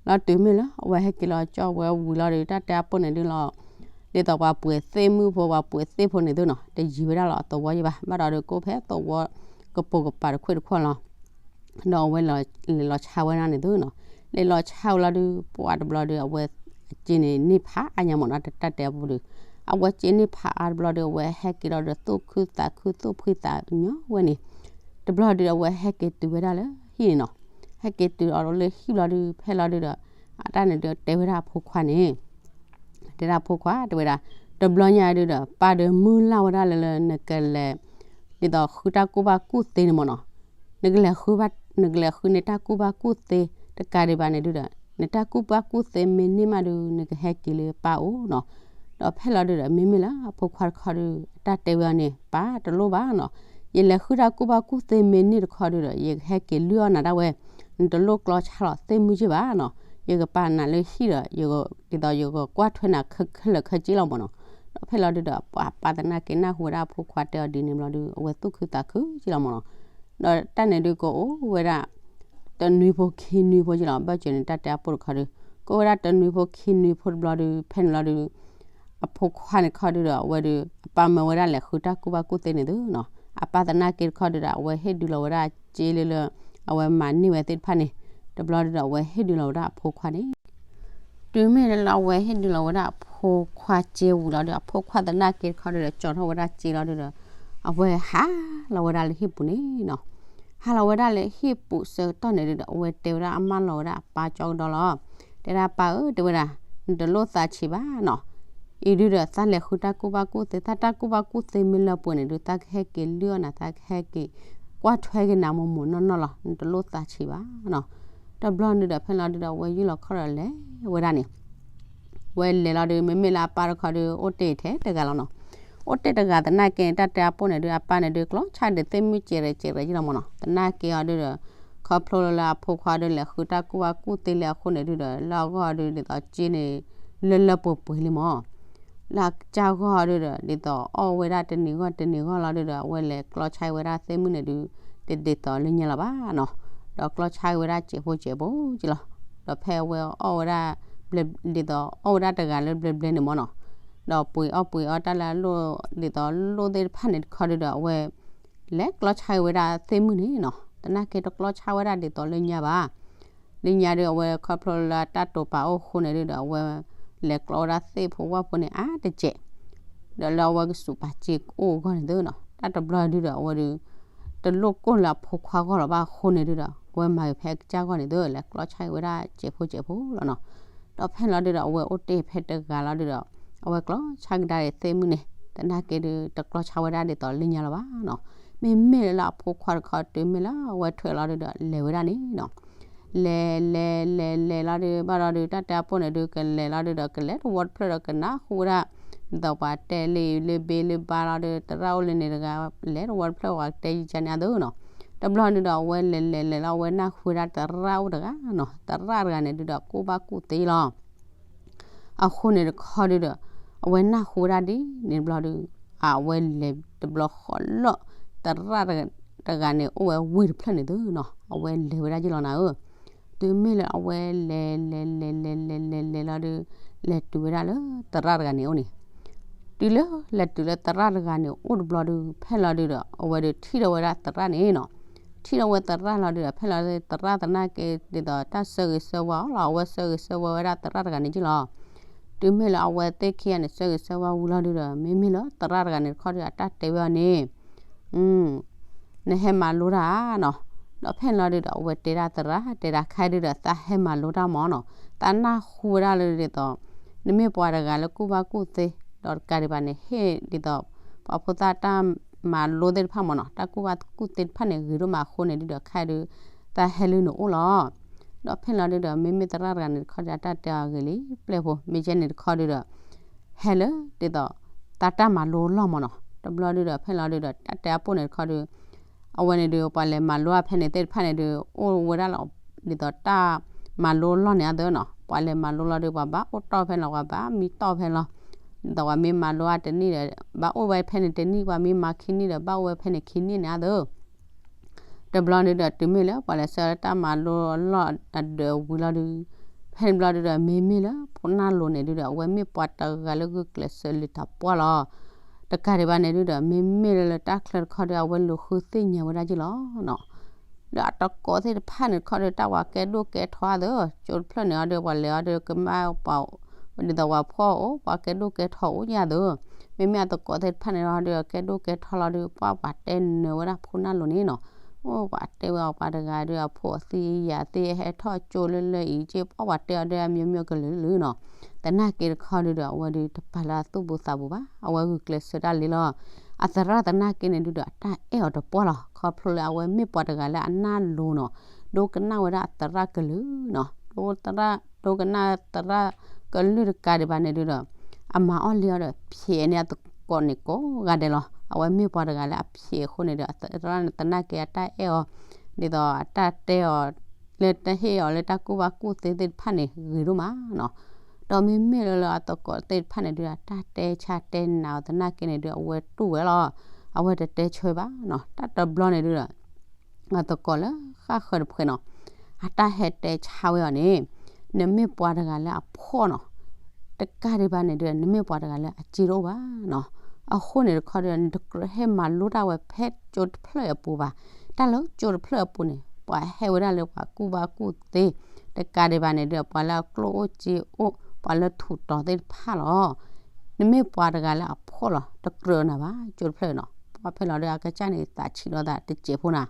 လီၤတုၤမ့ၢ်လၢအဝဲဟဲက့ၤလီၤကၠီဝဲဝံၤလီၤဒု တၢ်တဲအပိၢ်န့ၣ်ဒုလီၤ, ဒ်သိးပှၤပှ့ၤသ့ၣ်မုၢ်ဖိ ပှၤပှ့ၤသ့ၣ်ဖိန့ၣ်သုနီၤ, တယံၤဝဲဒၣ်လီၤအသဝီယဲၢ်ဘၣ်, ဘၣ်ဒီးဒုကိၣ်ဖဲသဝီကပိာ်ကပၤတခွ့ၣ်တခွ့ၣ်လီၤ. ဒီးအဝဲလဲၤလီၤဆါဝဲဒၣ်န့ၣ်သုနီၤ, လဲၤလီၤဆါဝဲလီၤဒု ပှၤတဘျီဒု အဝဲစ့န့ၣ်န့ၢ်ဖးအါညါမၢ်နီၤ, တၢ်တဲအပူၤဒု အဝဲစ့န့ၢ်ဖးအါတဘျီဒု အဝဲဟဲက့ၤလီၤဒီးသူၣ်ခုသးခုသူၣ်ဖှံသးညီဝဲန့ၣ်. တဘျီဒု အဝဲဟဲက့ၤတုၤဝဲဒၣ်လၢဟံၣ်န့ၣ်နီၤ, ဟဲက့ၤတုၤအီၤလၢဟံၣ်လီၤဒု ဖဲလီၤဒုဒီး အတၢ်န့ၣ်ဒုတဲဝဲဒၣ်အဖိခွါန့ၣ် တဲဒၣ်ဖိခွါ တဲဝဲဒၣ်, တဘျီညါဒုဒီး ပၢ်ဒုမုၢ်လၢ်ဝဲဒၣ်လၢ လၢနကလဲၤ ဒ်သိးဃုတၢ်ကူၣ်ဘၣ်ကူၣ်သ့န့ၣ်မၢ်နီၤ, နကလဲၤဃုဘၣ် နကလဲၤဃုန့ၢ်တၢ်ကူၣ်ဘၣ်ကူၣ်သ့တကးဒံးဘၣ်န့ၣ်ဒုဒီး နတၢ်ကူၣ်ဘၣ်ကူၣ်သ့မ့ၢ်န့ၢ်မးဒု နကဟဲက့ၤလၢပၢ်အိၣ်နီၤ. ဒီးဖဲလီၤဒုဒီး မ့မ့ၢ်လၢအဖိခွါတခီဒု အတၢ်တဲဝဲအီၤန့ၣ် ပၢ်တလိၣ်ဘၣ်နီၤ, ယလဲၤဃုတၢ်ကူၣ်ဘၣ်ကူၣ်သ့မ့ၢ်န့ၢ်တခီဒုဒီး ယကဟဲက့ၤလုၢ်အီၣ်နၤဒၣ်ဝဲ, နတလိၣ်ကျီဆါလီၤသ့ၣ်မုၢ်က့ၢ်ဘၣ်နီၤ, ယကပာ်နၤလၢဟံၣ်ဒီး ဒ်သိးယကကွၢ်ထွဲနၤခဲလၢာ်ခဲဆ့လီၤမၢ်နီၤ. ဒီးဖဲလီၤဒုဒီး ပှၤပၢ်သနာ်က့နၢ်ဟူဝဲဒၣ်အဖိခွါတဲအီၤဒ်န့ၣ်ဘျီဒု အဝဲသူၣ်ခုသးခုက့ၢ်လီၤမၢ်နီၤ. ဒီးတၢ်န့ၣ်ဒုကအိၣ်ဝဲဒၣ် တနွံဖိခံနွံဖိက့ၢ်လီၤ, ဘၣ်စၢၤန့ၣ် တၢ်တဲအပိၢ်တခီဒု ကအိၣ်ဝဲဒၣ်တနွံဖိခံနွံဖိတဘျီဒု ဖဲန့ၣ်လီၤဒု အဖိခွါန့ၣ်တခီဒုဒီး အဝဲဒု အပၢ်မၢဝဲဒၣ်လဲၤဃုတၢ်ကူၣ်ဘၣ်ကူၣ်သ့န့ၣ်သုနီၤ, အပၢ်သနာ်က့တခီဒုဒီး အဝဲဟ့ၣ်ဒုးလီၤဝဲဒၣ်စ့လၢလၢ အဝဲမၤန့ၢ်ဝဲသ့ၣ်တဖၣ်န့ၣ်, တဘျီဒုဒီး အဝဲဟ့ၣ်ဒုးလီၤဝဲဒၣ်အဖိခွါန့ၣ် တုၤမ့ၢ်လၢအဝဲဟ့ၣ်ဒုးလီၤဝဲဒၣ်အဖိခွါစ့ဝံၤလီၤဒု အဖိခွါသနာ်က့တခီဒုဒီး ကၠီထီၣ်ဝဲဒၣ်စ့လီၤဒုဒီး အဝဲဟးလီၤဝဲဒၣ်လၢဟံၣ်ပူၤန့ၣ်နီၤ. ဟးလီၤဝဲဒၣ်လၢဟံၣ်ပူၤဆၢကတီၢ်န့ၣ်ဒုဒီး အဝဲတဲဝဲဒၣ်အမၢလီၤဝဲဒၣ်အပၢ်ကၠီကဒီးလီၤ. တဲဒၣ်ပၢ်ဧၢ တဲဝဲဒၣ် နတလိၣ်သးဆံးဘၣ်နီၤ. အံၤဒုဒီး သးလဲၤဃုတၢ်ကူၣ်ဘၣ်ကူၣ်သ့ သးတၢ်ကူၣ်ဘၣ်ကူၣ်သ့မ့ၢ်လၢပှဲၤန့ၣ်ဒု သးကဟဲက့ၤလုၢ်အီၣ်နၤ သးကဟဲက့ၤကွၢ်ထွဲက့ၤနၤမိၢ်မိၢ်နီၢ်နီၢ်လီၤ, နတလိၣ်သးဆံးဘၣ်နီၤ. တဘျီဒုဒီး ဖဲလီၤဒုဒီး အဝဲယူၢ်လီၤခီၣ်ဒီးလဲၤဝဲဒၣ်န့ၣ် ဝဲလဲၤလီၤဒု မ့မ့ၢ်လၢအပၢ်တခီဒု အိၣ်တ့ၢ်ထဲတဂၤလီၤနီၤ. အိၣ်တ့ၢ်တဂၤသနာ်က့န့ၣ် တၢ်တဲအပိၢ်န့ၣ်ဒု အပၢ်န့ၣ်ဒု ကျီဆါဒုးသ့ၣ်မုၢ်စဲးရဲးစဲးရဲးက့ၢ်လီၤမၢ်နီၤ. သနာ်က့အီၤဒုဒီး ခီဖျိလၢအဖိခွါဒု လဲၤဃုတၢ်ကူၣ်ဘၣ်ကူၣ်သ့လၢအဃိန့ၣ်ဒုဒီး လၢအဂီၢ်ဒု ဒ်သိးစ့န့ၣ် လၢလၢပှဲၤပှဲၤလံမၢ် လၢအကစၢ်ဂီၢ်ဒုဒီး ဒ်သိးအီၣ်ဝဲဒၣ်တနံၤဂီၢ်တနံၤဂီၢ်လီၤဒုဒီး အဝဲလဲၤကျီဆါဝဲဒၣ်သ့ၣ်မုၢ်န့ၣ်ဒု တဒ်သိးလၢညါလီၤဘၣ်နီၤ. ဒီးကျီဆါဝဲဒၣ်စဲးဖိစဲးဖိက့ၢ်လီၤ. ဒီးဖဲအဝဲအီၣ်ဝဲဒၣ် ဒ်သိးအီၣ်ဝဲဒၣ်တဂၤလၢဘျဲဘျဲန့ၣ်မၢ်နီၤ. ဒီးပှ့ၤအီၣ်ပှ့ၤအီတၢ်လၢအလိၣ် ဒ်သိးလိၣ်သ့ၣ်တဖၣ်န့ၣ်တခီဒုဒီး အဝဲ လဲၤကျီဆါဝဲဒၣ်သ့ၣ်မုၢ်န့ၣ်နီၤ. သနာ်က့တကျီဆါဝဲဒၣ်ဒ်သိးလၢညါဘၣ် လၢညါဒု အဝဲခီဖျိလၢအတၢ်တိာ်ပာ်အိၣ်အဃိန့ၣ်ဒုဒီး အဝဲလဲၤကျီဝဲဒၣ်သ့ၣ်ဖိဝၣ်ဖိန့ၣ်အါတစဲး, ဒီးလၢအဝဲကစူးပာ်စ့အိၣ်အဂီၢ်န့ၣ်သုနီၤ. တၢ်တဘျီဒုဒီး အဝဲဒု တလိၣ်ကိၢ်လၢအဖိခွါဂီၢ်လီၤဘၣ်အဃိန့ၣ်ဒုဒီး အဝဲမၤဂ့ၤဖဲအကစၢ်ဂီၢ်န့ၣ်သု လဲၤကျီဆါဝဲဒၣ်စဲးဖိစဲးဖိလီၤနီၤ. ဒီးဖဲလီၤဒုဒီး အဝဲအိၣ်တ့ၢ်ဖဲတဂၤလီၤဒုဒီး အဝဲကျီဆါကဒါအံၤသ့ၣ်မုၢ်န့ၣ် သနာ်က့ဒုး တကျီၢ်ဆါဝဲဒၣ်ဒ်သိးလၢညါလၢၤဘၣ်နီၤ. မ့မ့ၢ်လၢအဖိခွါတခီတုၤမ့ၢ်လၢအဝဲထွဲလီၤဒုးဒီး လဲၤဝဲဒၣ်န့ၣ်နီၤ. လဲၤလဲၤလဲၤလဲၤလီၤဒုး ဘၣ်လီၤဒုး တၢ်တဲအပိၢ်န့ၣ်ဒုး ကလဲၤလီၤဒုးဒီး ကလဲၤတဝီတဖျၢၣ်ဒီး ကနၢ်ဟူဝဲဒၣ် ဒ်သိးပှၤတဲလၢလၢဘ့လၢဘါလီၤဒုး သရၣ်အိၣ်လၢန့ၣ်တဂၤ လဲၤတဝီတဖျၢၣ် ပှၤတဲယံာ်ကန့ၣ်အသိးနီၤ. တဘျီဒုးဒီး အဝဲလဲၤလဲၤလဲၤလီၤ အဝဲနၢ်ဟူဝဲဒၣ်သရၣ်အိၣ်တဂၤနီၤ. သရၣ်တဂၤန့ၣ်ဒုးဒီး ကူၣ်ဘၣ်ကူၣ်သ့လီၤ. အဃိန့ၣ်တခီဒုးဒီး အဝဲနၢ်ဟူဝဲဒၣ်ဒ်န့ၣ်တဘျီဒုး အဝဲလဲၤတဘျီဃီလီၤ သရၣ်တဂၤန့ၣ် အိၣ်ဝဲဝ့ၢ်တဖျၢၣ်န့ၣ်သုနီၤ. အဝဲလဲၤဝဲဒၣ်ယ့ၢ်လီၤနၤဧၢ. တုၤမ့ၢ်လၢအဝဲလဲၤလဲၤလဲၤလဲၤလဲၤလဲၤလီၤဒုး လဲၤတုၤဝဲဒၣ်လၢသရၣ်တဂၤန့ၣ်အိၣ်န့ၣ် တုၤလၢလဲၤတုၤလၢသရၣ်တဂၤန့ၣ်အိၣ်တဘျီဒုး ဖဲလီၤဒုးဒီး အဝဲဒုးထံၣ်ထီၣ်ဝဲဒၣ်သရၣ်န့ၣ်နီၤ. ထံၣ်ထီၣ်ဝဲသရၣ်လီၤဒုးဒီး ဖဲလီၤဒုး သရၣ်သနာ်က့ဒ်သိးတၢ်ဆၢဂ့ၤဆၢဝါအီၤလီၤ. အဝဲဆၢဂ့ၤဆၢဝါဝဲဒၣ်သရၣ်တဂၤန့ၣ်က့ၢ်လီၤ. တုၤမ့ၢ်လၢအဝဲသ့ၣ်ခံဂၤန့ၣ် ဆၢဂ့ၤဆၢဝါဝံၤလီၤဒုးဒီး မ့မ့ၢ်လၢသရၣ်တဂၤန့ၣ်တခီဒုး အတၢ်တဲဝဲအီၤန့ၣ် နဟဲမၤလိတၢ်ဧါနီၤ. ဒီးဖဲန့ၣ်လီၤဒုးဒီး အဝဲတဲဒၣ်သရၣ် တဲဒၣ်ခဲဒုးဒီး သးဟဲမၤလိတၢ်မၢ်နီၤ. သးနၢ်ဟူဝဲဒၣ်လၢဒ်သိး နမ့ၢ်ပှၤတဂၤလၢကူၣ်ဘၣ်ကူၣ်သ့ ဒီးတကးဒံးဘၣ်န့ၣ် ဟ့ၣ်ဒ်သိး ပှၤဖိသၣ်တၢ်မၤလိသ့ၣ်တဖၣ်မၢ်နီၤ. တၢ်ကူၣ်ဘၣ်ကူၣ်သ့တဖၣ်န့ၣ် ဂ့ၤဒိၣ်မးအဃိန့ၣ်ဒုးဒီး ခဲဒုး သးဟဲလၢနအိၣ်လီၤ. ဒီးဖဲန့ၣ်လီၤဒုးဒီး မ့မ့ၢ်သရၣ်တဂၤန့ၣ်တခီဒုး အတၢ်တဲအီၤဂ့ၤလံပျဲၢ်ဖိ မ့ၢ်ကဲန့ၣ်တခီဒုးဒီး ဟဲလၢဒ်သိး တၢ်တၢ်မၤလိလီၢ်မၢ်နီၤ. တဘျီဒုးဒီး ဖဲန့ၣ်လီၤဒုးဒီး တၢ်တဲအပိၢ်န့ၣ်တခီဒုး အဝဲန့ၣ်ဒုး ပှၤလဲၤမၤလိအဖဲန့ၣ်သ့ၣ်တဖၣ်န့ၣ်ဒုး အိၣ်ဝဲဒၣ်လီၤ ဒ်သိးတၢ်မၤလိလီၢ်န့ၣ်အသိးနီၤ. ပှၤလဲၤမၤလိလီၤဒုး ပှၤဘၣ်အိၣ်တီၢ်ဖဲန့ၣ်လီၤ ပှၤဘၣ်မံတီၢ်ဖဲလီၤ. ဒ်သိးပှၤမ့ၢ်မၤလိအတနံၣ်ဒီး ဘၣ်အိၣ်ဝဲဖဲန့ၣ်တနံၣ် ပှၤမ့ၢ်မၤခံနံၣ်ဒီး ဘၣ်အိၣ်ဝဲဖဲန့ၣ်ခံနံၣ်န့ၣ်အသိး တဘျီန့ၣ်ဒီး တုၤမ့ၢ်လၢပှၤလဲၤဆှၢလၢတၢ်မၤလိလီၢ်အဒၢးဝံၤလီၤဒုး ဖဲန့ၣ်ဘျီဒုးဒီး မ့မ့ၢ်လၢဖိနၢ်လိၤန့ၣ်ဒုးဒီး အဝဲမ့ၢ်ပှၤတဂၤလၢဂုာ်ကျဲးစၢးလၢတၢ်ပှၢ်လီၤ. တကးဒံးဘၣ်န့ၣ်ဒုးဒီး မ့မ့ၢ်လၢလၢတၢ်ချၢတခီဒီး အဝဲလူၤဃုသ့ၣ်ညါဝဲဒၣ်ယ့ၢ်လီၤနီၤ. ဒီးအတကိးသ့ၣ်တဖၣ်န့ၣ်တခီဒီး တၢ်ပှၤကဲဒိၣ်ကဲထီအသိး ကၠိတဖျၢၣ်န့ၣ်အီၤဒီး ပှၤလဲၤအီၤဒီးကမၣ်ပှၤ ဒ်သိးပှၤဖှီၣ်အိၣ် ပှၤကဲဒိၣ်ကဲထီအိၣ်ယၤအသိး မ့မ့ၢ်အတကိးသ့ၣ်တဖၣ်န့ၣ်လီၤဒီး ကဲဒိၣ်ကဲထီလီၤဒီး ပှၤပှၤတဲနၢၤဝဲဒၣ်ဖိနၢ်လိၤန့ၣ်နီၤ. အိၣ်ပှၤတဲဝဲအီၤပှၤတဂၤဒီး အဖိအသံယာ်သ့ၣ်ဟဲထီၣ်ကၠိလၢလၢအံၤက့ၢ် ပှၤပှၤတဲအီၤဒီးအမျိုးမျိုးကလုာ်ကလုာ်နီၤ. သနာ်က့တခီဒုးဒီး အဝဲဒုးတပာ်လၢအသူၣ်ပူၤသးပူၤဘၣ် အဝဲဂုာ်ကျဲးစၢးတၢ်လံလီၤ. အသရၣ်သနာ်က့န့ၣ်ဒုးဒီး အတၢ်အဲၣ်အီၤတပှၢ်လီၤ ခီဖျိလၢအဝဲမ့ၢ်ပှၤတဂၤလၢအနၢ်လိၤနီၤ. ဒိကနၣ်ဝဲဒၣ်အသရၣ်ကလုာ်နီၤ ဒိသရၣ် ဒိကနၣ်သရၣ်ကလုာ်တကးဒံးဘၣ်န့ၣ်ဒုးဒီး အမၤအီၣ်လံအီၤဒီး ဖျဲးန့ၢ်အသကိးန့ၣ်ကိးဂၤဒဲးလီၤ. အဝဲမ့ၢ်ပှၤတဂၤလၢအဖျဲးအဃိန့ၣ်ဒီး အသရၣ်သနာ်က့အတၢ်အဲၣ်အီၤ ဒ်သိးအတၢ်တဲအီၤ လၢတၢ်ဟ့ၣ်အီၤလၢတၢ်ကူၣ်ဘၣ်ကူၣ်သ့သ့ၣ်တဖၣ်န့ၣ် ဂ့ၤဒိၣ်မးနီၤ. ဒီးမ့မ့ၢ်လၢလၢအသကိးသ့ၣ်တဖၣ်န့ၣ်ဒုး အတၢ်တဲဆါတဲနာ်အီၤသနာ်က့န့ၣ်ဒုး အဝဲတူၢ်ဝဲလီၤ. အဝဲတတဲဆၢဘၣ်နီၤ တၢ်တဘျီန့ၣ်ဒုးဒီး အသကိးလၢဃၣ်ဃၢၤတဖှဲးနီၤ အတၢ်ဟဲတဲဆါဝဲအီၤန့ၣ် နမ့ၢ်ပှၤတဂၤလၢအဖှီၣ်နီၤ တကးဒံးဘၣ်န့ၣ်ဒုး နမ့ၢ်ပှၤတဂၤလၢအစ့တအိၣ်ဘၣ်နီၤ. အဃိန့ၣ်တခီဒီး နတကြၢးဟဲမၤလိတၢ်ဝဲဖဲကၠိတဖျၢၣ်အပူၤဘၣ်. တၢ်လၢကၠိတဖျၢၣ်အပူၤန့ၣ် ပှၤဟဲဝဲဒၣ်လၢပှၤကူၣ်ဘၣ်ကူၣ်သ့ တကးဒံးဘၣ်န့ၣ်ဒုး ပှၤလၢအကျိၣ်အိၣ်စ့အိၣ် ပှၤလၢထူးတီၤသ့ၣ်တဖၣ်လီၤ. နမ့ၢ်ပှၤတဂၤလၢအဖှီၣ်လီၤ တကြၢးနၤဘၣ် ကၠိတဖျၢၣ်နီၤ. ပှၤဖဲလီၤဒီးအကစၢ်န့ၣ် သးဆံးလီၤသးတစဲးဖိနၤ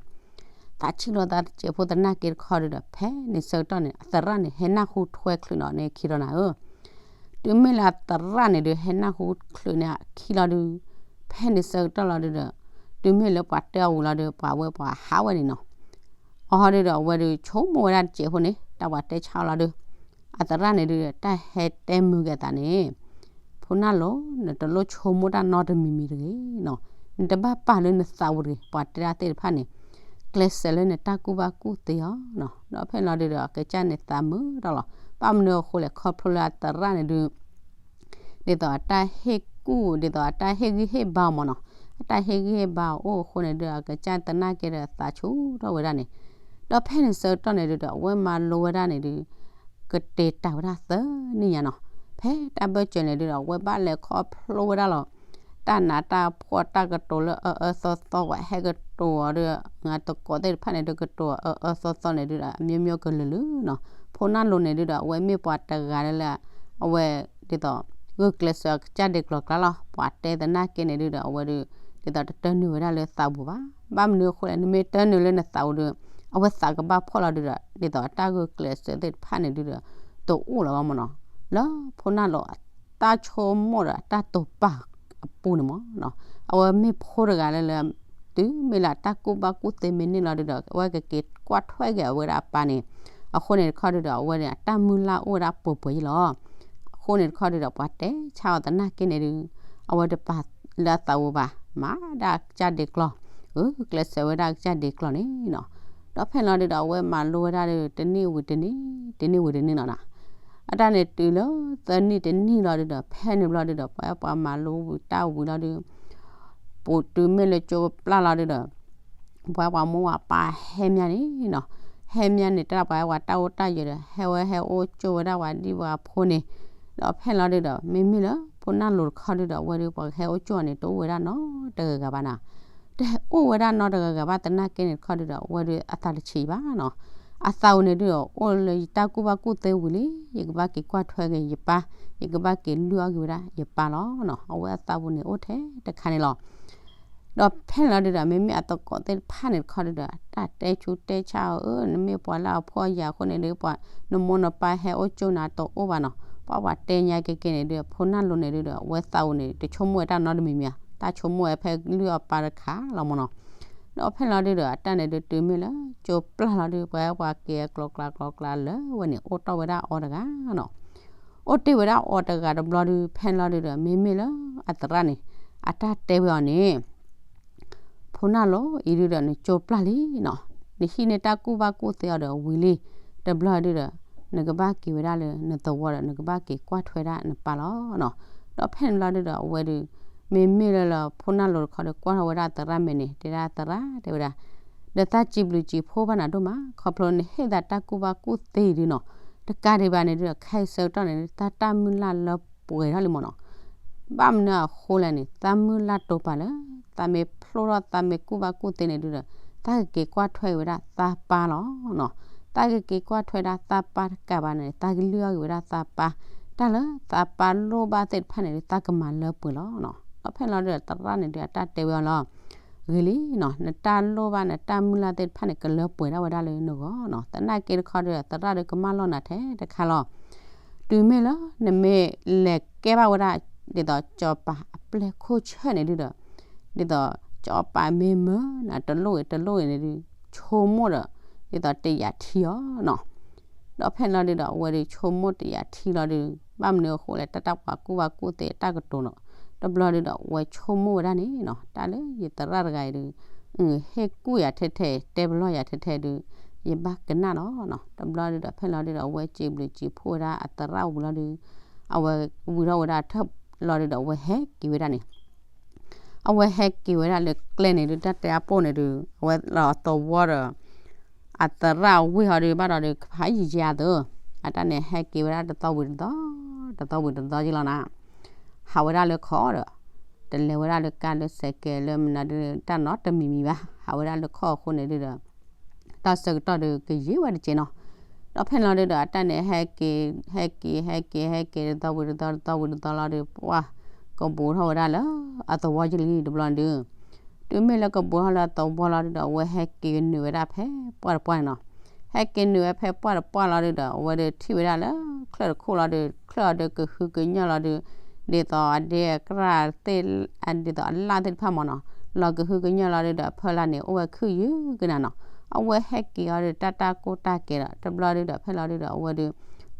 သးဆံးလီၤသးတစဲးဖိသနာ်က့တခီဒီး ဖဲန့ၣ်ဆၢကတီၢ်န့ၣ် အသရၣ်န့ၣ် ဟဲနၢ်ဟူထွဲချုးနီၤန့ၣ်ခံလီၤနၤဧၢ. တုၤမ့ၢ်လၢအသရၣ်န့ၣ်ဒုး ဟဲနၢ်ဟူချုးန့ၣ်အခံလီၤဒုး ဖဲန့ၣ်ဆၢကတီၢ်လီၤဒုးဒီး တုၤမ့ၢ်လၢပှၤတဲအီၤဝံၤလီၤဒီး ပှၤဝဲပှၤဟးဝဲန့ၣ်နီၤ. အီၤဒုးဒီး အဝဲဒုးဆိကမိၣ်ဝဲဒၣ်တစဲးဖိန့ၣ် တၢ်ပှၤတဲဆါအီၤလီၤဒုး အသရၣ်န့ၣ်ဒုး တၢ်ဟဲတဲမုာ်က့ၤအသးန့ၣ် ဖိနၢ်လိၤ နတလိၣ်ဆိကမိၣ်တၢ်နီတမံၤမံၤတဂ့ၤနီၤ. နတဘၣ်ပာ်လၢနသးပူၤတဂ့ၤ ပှၤတဲဒၣ်သ့ၣ်တဖၣ်န့ၣ် ကျဲးစၢးလၢနတၢ်ကူၣ်ဘၣ်ကူၣ်သ့အီၤနီၤ. ဒီးဖဲလီၤဒုးဒီး အကစၢ်န့ၣ်သးမုာ်ထီၣ်လီၤ. ဘၣ်မနုၤအဃိလဲၣ် ခီဖျိလၢအသရၣ်န့ၣ်ဒုး ဒ်သိးအတၢ်ဟ့ၣ်ကူၣ် ဒ်သိးအတၢ်ဟ့ၣ်ဂံၢ်ဟ့ၣ်ဘါအီၤမၢ်နီၤ. အတၢ်ဟ့ၣ်ဂံၢ်ဟ့ၣ်ဘါအီၤအိၣ်အဃိန့ၣ်ဒုး အကစၢ်သနာ်က့ဒီးသးဆူၣ်ထီၣ်ဝဲဒၣ်န့ၣ်. ဒီးဖဲန့ၣ်ဆၢကတီၢ်န့ၣ်ဒုးဒီး အဝဲမၤလိဝဲဒၣ်န့ၣ်ဒုး ကတဲာ်တၢ်ဝဲဒၣ်သၢနံၣ်ညါနီၤ. ဖဲတၢ်ဘၢၣ်စၢၤန့ၣ်ဒုးဒီး အဝဲဘၣ်လဲၤခီဖျိဝဲဒၣ်လီၤ တၢ်နးတၢ်ဖှီၣ်တၢ်ကတိၤလၢအအၢသီသီ ပှၤဟဲကတိၤအီၤဒီး အသကိးသ့ၣ်တဖၣ်န့ၣ်ဒုး ကတိၤအအၢသီသီန့ၣ်ဒုးဒီး အမျိုးမျိုးကလုာ်လုာ်နီၤ. ဖိနၢ်လိၤန့ၣ်ဒုးဒီး အဝဲမ့ၢ်ပှၤတဂၤလၢ အဝဲဒ်သိး ဂုာ်ကျဲးစၢးအကစၢ်ဒဲးကျီၤကျါလီၤ. ပှၤတဲသနာ်က့န့ၣ်ဒုးဒီး အဝဲဒုး ဒ်သိးတတၢနုာ်ဝဲဒၣ်လၢသးပူၤဘၣ်. ဘၣ်မနုၤအဃိလဲၣ် နမ့ၢ်တၢနုာ်လၢနသးပူၤဒုး အဝဲသးကဘၣ်ဖှီၣ်လီၤဒုးဒီး ဒ်သိးအတၢ်ဂုာ်ကျဲးစၢးသ့ၣ်တဖၣ်န့ၣ်ဒုးဒီး တအိၣ်လၢၤဘၣ်မၢ်နီၤ. လၢဖိနၢ်လိၤအတၢ်ဆိကမိၣ်ဒီးအတၢ်တိာ်ပာ် အပူၤန့ၣ်မ့ၢ်နီၤ, အဝဲမ့ၢ်ဖိတဂၤလၢလၢ တုၤမ့ၢ်လၢတၢ်ကူၣ်ဘၣ်ကူၣ်သ့မ့ၢ်န့ၢ်လီၤဒုဒီး အဝဲကက့ၤကွၢ်ထွဲက့ၤအဝဲဒၣ်အပၢ်န့ၣ်, အဃိန့ၣ်တခီဒုဒီး အဝဲန့ၣ်အတၢ်မုၢ်လၢ်အိၣ်ဝဲဒၣ်ပှဲၤပှဲၤယံလီၤ. အဃိန့ၣ်တခီဒုဒီး ပှၤတဲဆါအီၤသနာ်က့န့ၣ်ဒု အဝဲတပာ်လၢအသးအိၣ်ဘၣ်, မၤဒၣ်ကစၢ်ဒ့ကျီၢ်, ကျဲးစၢးဝဲဒၣ်ကစၢ်ဒ့ကျီၢ်န့ၣ်နီၤ. ဒီးဖဲန့ၣ်လီၤဒုဒီး အဝဲမၤလိဝဲဒၣ်ဒု တနံၣ်ဝံၤတနံၣ်, တနံၣ်ဝံၤတနံၣ်လီၤနီၤ. အတၢ်န့ၣ်တုၤလၢသၢနံၣ်တနံၣ်လီၤဒုဒီး ဖဲန့ၣ်ဘျီဒုဒီး ပှၤပှၤမၤလိဝံၤတၢ်ဝံၤလီၤဒု ပူၤတုၤမ့ၢ်လၢကၠိပျၢ်လီၤဒုဒီး ပှၤပှၤမိၢ်ပှၤပၢ်ဟဲမးန့ၣ်နီၤ, ဟဲမးန့ၣ် တၢ်ပှၤပှၤတၢ်အိၣ်တၢ်ယၢၤဒီး ဟဲဝဲဟဲအိၣ်ကၠိဝဲဒၣ်ပှၤဒံပှၤဖိန့ၣ်, ဒီးဖဲန့ၣ်လီၤဒုဒီး မ့မ့ၢ်လၢဖိနၢ်လိၤတခီဒုဒီး အဝဲဒုပှၤကဟဲအိၣ်ကၠိအီၤန့ၣ် တအိၣ်ဝဲဒၣ်နီတဂၤဂၤဘၣ်နီၤ. တအိၣ်ဝဲဒၣ်နီတဂၤဂၤဘၣ်သနာ်က့န့ၣ်တခီဒုဒီး အဝဲဒုအသးတဆံးဘၣ်နီၤ. အသးအိၣ်န့ၣ်ဒုဒီး အိၣ်လၢယတၢ်ကူၣ်ဘၣ်ကူၣ်သ့ဝံၤလံ, ယကဘၣ်က့ၤကွၢ်ထွဲက့ၤယပၢ်, ယကဘၣ်က့ၤလုၢ်အီၣ်က့ၤဝဲဒၣ်ယပၢ်လီၤနီၤ. အဝဲအသးပူၤန့ၣ်အိၣ်ထဲတခါန့ၣ်လီၤ. ဒီးဖဲန့ၣ်လီၤဒုဒီး မ့မ့ၢ်အသကိးသ့ၣ်တဖၣ်န့ၣ်တခီဒုဒီး တၢ်တဲဆူးတဲဆါအီၤ, အၢ နမ့ၢ်ပှၤလၢအဖှီၣ်ယာ်အဃိန့ၣ်ဒု နမိၢ်နပၢ်ဟဲအိၣ်ကၠိနၤတအိၣ်ဘၣ်နီၤ. ပှၤပှၤတဲညါက့ၤက့ၤန့ၣ်ဒု ဖိနၢ်လိၤန့ၣ်ဒုဒီး အဝဲသးအိၣ်န့ၣ် တဆိကမိၣ်ဝဲတၢ်နီတမံၤမံၤဧါ, တၢ်ဆိကမိၣ်ဝဲဖဲလုၢ်အီၣ်ပၢ်တခါလီၤမ့ၢ်နီၤ. ဒီးဖဲန့ၣ်လီၤဒုဒီး အတၢ်န့ၣ်ဒုတုၤမ့ၢ်လၢကၠိပျၢ်လီၤဒု ပှၤပှၤက့ၤအကျိၤကျါကျိၤကျါလၢဝဲန့ၣ် အိၣ်တ့ၢ်ဝဲဒၣ်အီၤတဂၤနီၤ. အိၣ်တ့ၢ်ဝဲဒၣ်အီၤတဂၤတဘျီဒု ဖဲန့ၣ်လီၤဒုဒီး မ့မ့ၢ်လၢအသရၣ်န့ၣ် အတၢ်တဲဝဲအီၤန့ၣ် ဖိနၢ်လိၤအံၤဒုဒီး နကၠိပျၢ်လံနီၤ, နဟံးန့ၢ်တၢ်ကူၣ်ဘၣ်ကူၣ်သ့အီၤဒီးဝံၤလံ, တဘျီဒုဒီး နကဘၣ်က့ၤဝဲဒၣ်လၢနသဝီဒီး နကဘၣ်က့ၤကွၢ်ထွဲဒၣ်နပၢ်လီၤနီၤ. ဒီးဖဲန့ၣ်ဘျီဒုဒီး အဝဲဒု မ့မ့ၢ်လၢလၢဖိနၢ်လိၤတခီဒီး ကွၢ်ထီၣ်ဝဲဒၣ်သရၣ်မဲာ်န့ၣ် တဲဒၣ်သရၣ်တဲဝဲဒၣ်, ဒီးသးစံးဘျုးစံးဖှိၣ်ဘၣ်နၤဒိၣ်မး ခီဖျိနဟ့ၣ်သးတၢ်ကူၣ်ဘၣ်ကူၣ်သ့ဒုနီၤ, တကးဒံးဘၣ်န့ၣ်ဒုဒီး ခဲအံၤဆၢကတီၢ်န့ၣ် တၢ်တၢ်မုၢ်လၢ်လၢပှဲၤထီၣ်လံမ့ၢ်နီၤ. ဘၣ်မနုၤအဃိလဲၣ်န့ၣ် သးမုၢ်လၢ်တိာ်ပာ်လၢ သးမ့ၢ်ဖျိထီၣ်သးမ့ၢ်ကူၣ်ဘၣ်ကူၣ်သ့န့ၣ်ဒုဒီး သးကက့ၤကွၢ်ထွဲက့ၤဝဲဒၣ်သးပၢ်လီၤနီၤ. သးကက့ၤကွၢ်ထွဲဒၣ်သးပၢ်တကးဘၣ်န့ၣ် သးကလုၢ်အီၣ်က့ၤဝဲဒၣ်သးပၢ်, တၢ်လၢသးပၢ်လိၣ်ဘၣ်သ့ၣ်တဖၣ်န့ၣ်ဒု သးကမၤလၢပှဲၤလီၤနီၤ. ဒီးဖဲန့ၣ်လီၤဒုဒီး သရၣ်န့ၣ်ဒု အတၢ်တဲဝဲအီၤလီၤ, ဂ့ၤလံနီၤ, နတၢ်လိၣ်ဘၣ်နတၢ်မုၢ်လၢ်သ့ၣ်တဖၣ်န့ၣ် ကလၢပှဲၤဒၣ်ဝဲဒၣ်လၢနဂီၢ်နီၤ. သနာ်က့တခီဒုဒီး သရၣ်ဒုကမၢလီၤနၤထဲတခါလီၤ. တုၤမ့ၢ်လၢနမ့ၢ်လဲၤကဲဘၣ်ဝဲဒၣ် ဒ်သိးစီၤပၤအပျဲၢ်ခိၣ်ဆၢၣ်န့ၣ်ဒုဒီး ဒ်သိးစီၤပၤမ့ၢ်မၢနၤတလိၣ်ဂ့ၤတလိၣ်ဂ့ၤန့ၣ်ဒု ဆိကမိၣ်ဒီး ဒ်သိးတယာ်ထံအီၤနီၤ. ဒီးဖဲန့ၣ်လီၤဒုဒီး အဝဲဒုဆိကမိၣ်တယာ်ထံလီၤဒု, ဘၣ်မနုၤအဃိလဲၣ် တၢ်တၢ်ပှၤကူၣ်ဘၣ်ကူၣ်သ့အတၢ်ကတိၤနီၤ. တဘျီဒုဒီး အဝဲဆိကမိၣ်ဝဲဒၣ်န့ၣ်နီၤ, တၢ်လၢယသရၣ်တဂၤအံၤဒု ဟ့ၣ်ကူၣ်ယၤထဲထဲ တဲပလီၢ်ယၤထဲထဲဒု ယဘၣ်ကနၣ်လီၤနီၤ. တဘျီဒုဒီး ဖဲန့ၣ်လီၤဒုဒီး အဝဲစံးဘျုးစံးဖှိၣ်ဝဲဒၣ်အသရၣ်ဝံၤလီၤဒု အဝဲဝံၤထီၣ်ဝဲဒၣ်ထၢၣ်လီၤဒုဒီး အဝဲဟဲက့ၤဝဲဒၣ်န့ၣ် အဝဲဟဲက့ၤဝဲဒၣ်လၢကျဲန့ၣ်ဒု တၢ်တဲအပိၢ်န့ၣ်ဒု အဝဲလီၤသဝီဒီး အသရၣ်ဝ့ၢ်ဟီဒု ဘၣ်ဒီးဒု ဖးယံာ်ယံာ်အသိး, အတၢ်န့ၣ်ဟဲက့ၤဝဲဒၣ်တသီဝံၤတသီ, တသီဝံၤတသီက့လီၤနီၤ. ဟးဝဲဒၣ်လၢခီၣ်ဒီး တလဲၤဝဲဒၣ်လၢကါလၢစဲးကဲးလၢမနုၤဒု တၢ်နီတမံၤမံၤဘၣ်, ဟးဝဲဒၣ်လၢခီၣ်အဃိန့ၣ်ဒုဒီး တၢ်ဆၢကတီၢ်ဒုကယံာ်ဝဲတက့ၢ်နီၤ. ဒီးဖဲန့ၣ်လီၤဒုဒီး အတၢ်န့ၣ်ဟဲက့ၤ ဟဲက့ၤ ဟဲက့ၤ ဟဲက့ၤ တသီဝံၤတသီ တသီဝံၤတသီလီၤဒု ပှၢ်ကဘူးထီၣ်ဝဲဒၣ်လၢအသဝီကလံတဘျီဒု တုၤမ့ၢ်လၢကဘူးထီၣ်လၢအသဝီလီၤဒုဒီး အဝဲဟဲက့ၤနုာ်ဝဲဒၣ်ဖဲပှၢ်တပှၢ်န့ၣ်နီၤ. ဟဲက့ၤနုာ်ဝဲဖဲပှၢ်တပှၢ်လီၤဒုဒီး အဝဲဒုထံၣ်ဝဲဒၣ်လၢချၢၣ်တခိၣ်လီၤဒု ချၢၣ်အီၤဒုကဟုကညီၢ်လီၤဒု ဒ်သိးအဒ့အကြၢ်သ့ၣ် ဒ်သိးအလၣ်သ့ၣ်တဖၣ်မ့ၢ်နီၤ လီၤကဟုကညီၢ်လီၤဒုဒီး အဖီလာ်န့ၣ် အိၣ်ဝဲခုၣ်ယုၢ်ကနၤနီၤ. အဝဲဟဲက့ၤအီၤဒု တၢ်တၢ်ကိၢ်တၢ်ကဲဒီး တဘျီဒုဒီး ဖဲလီၤဒုဒီး အဝဲဒု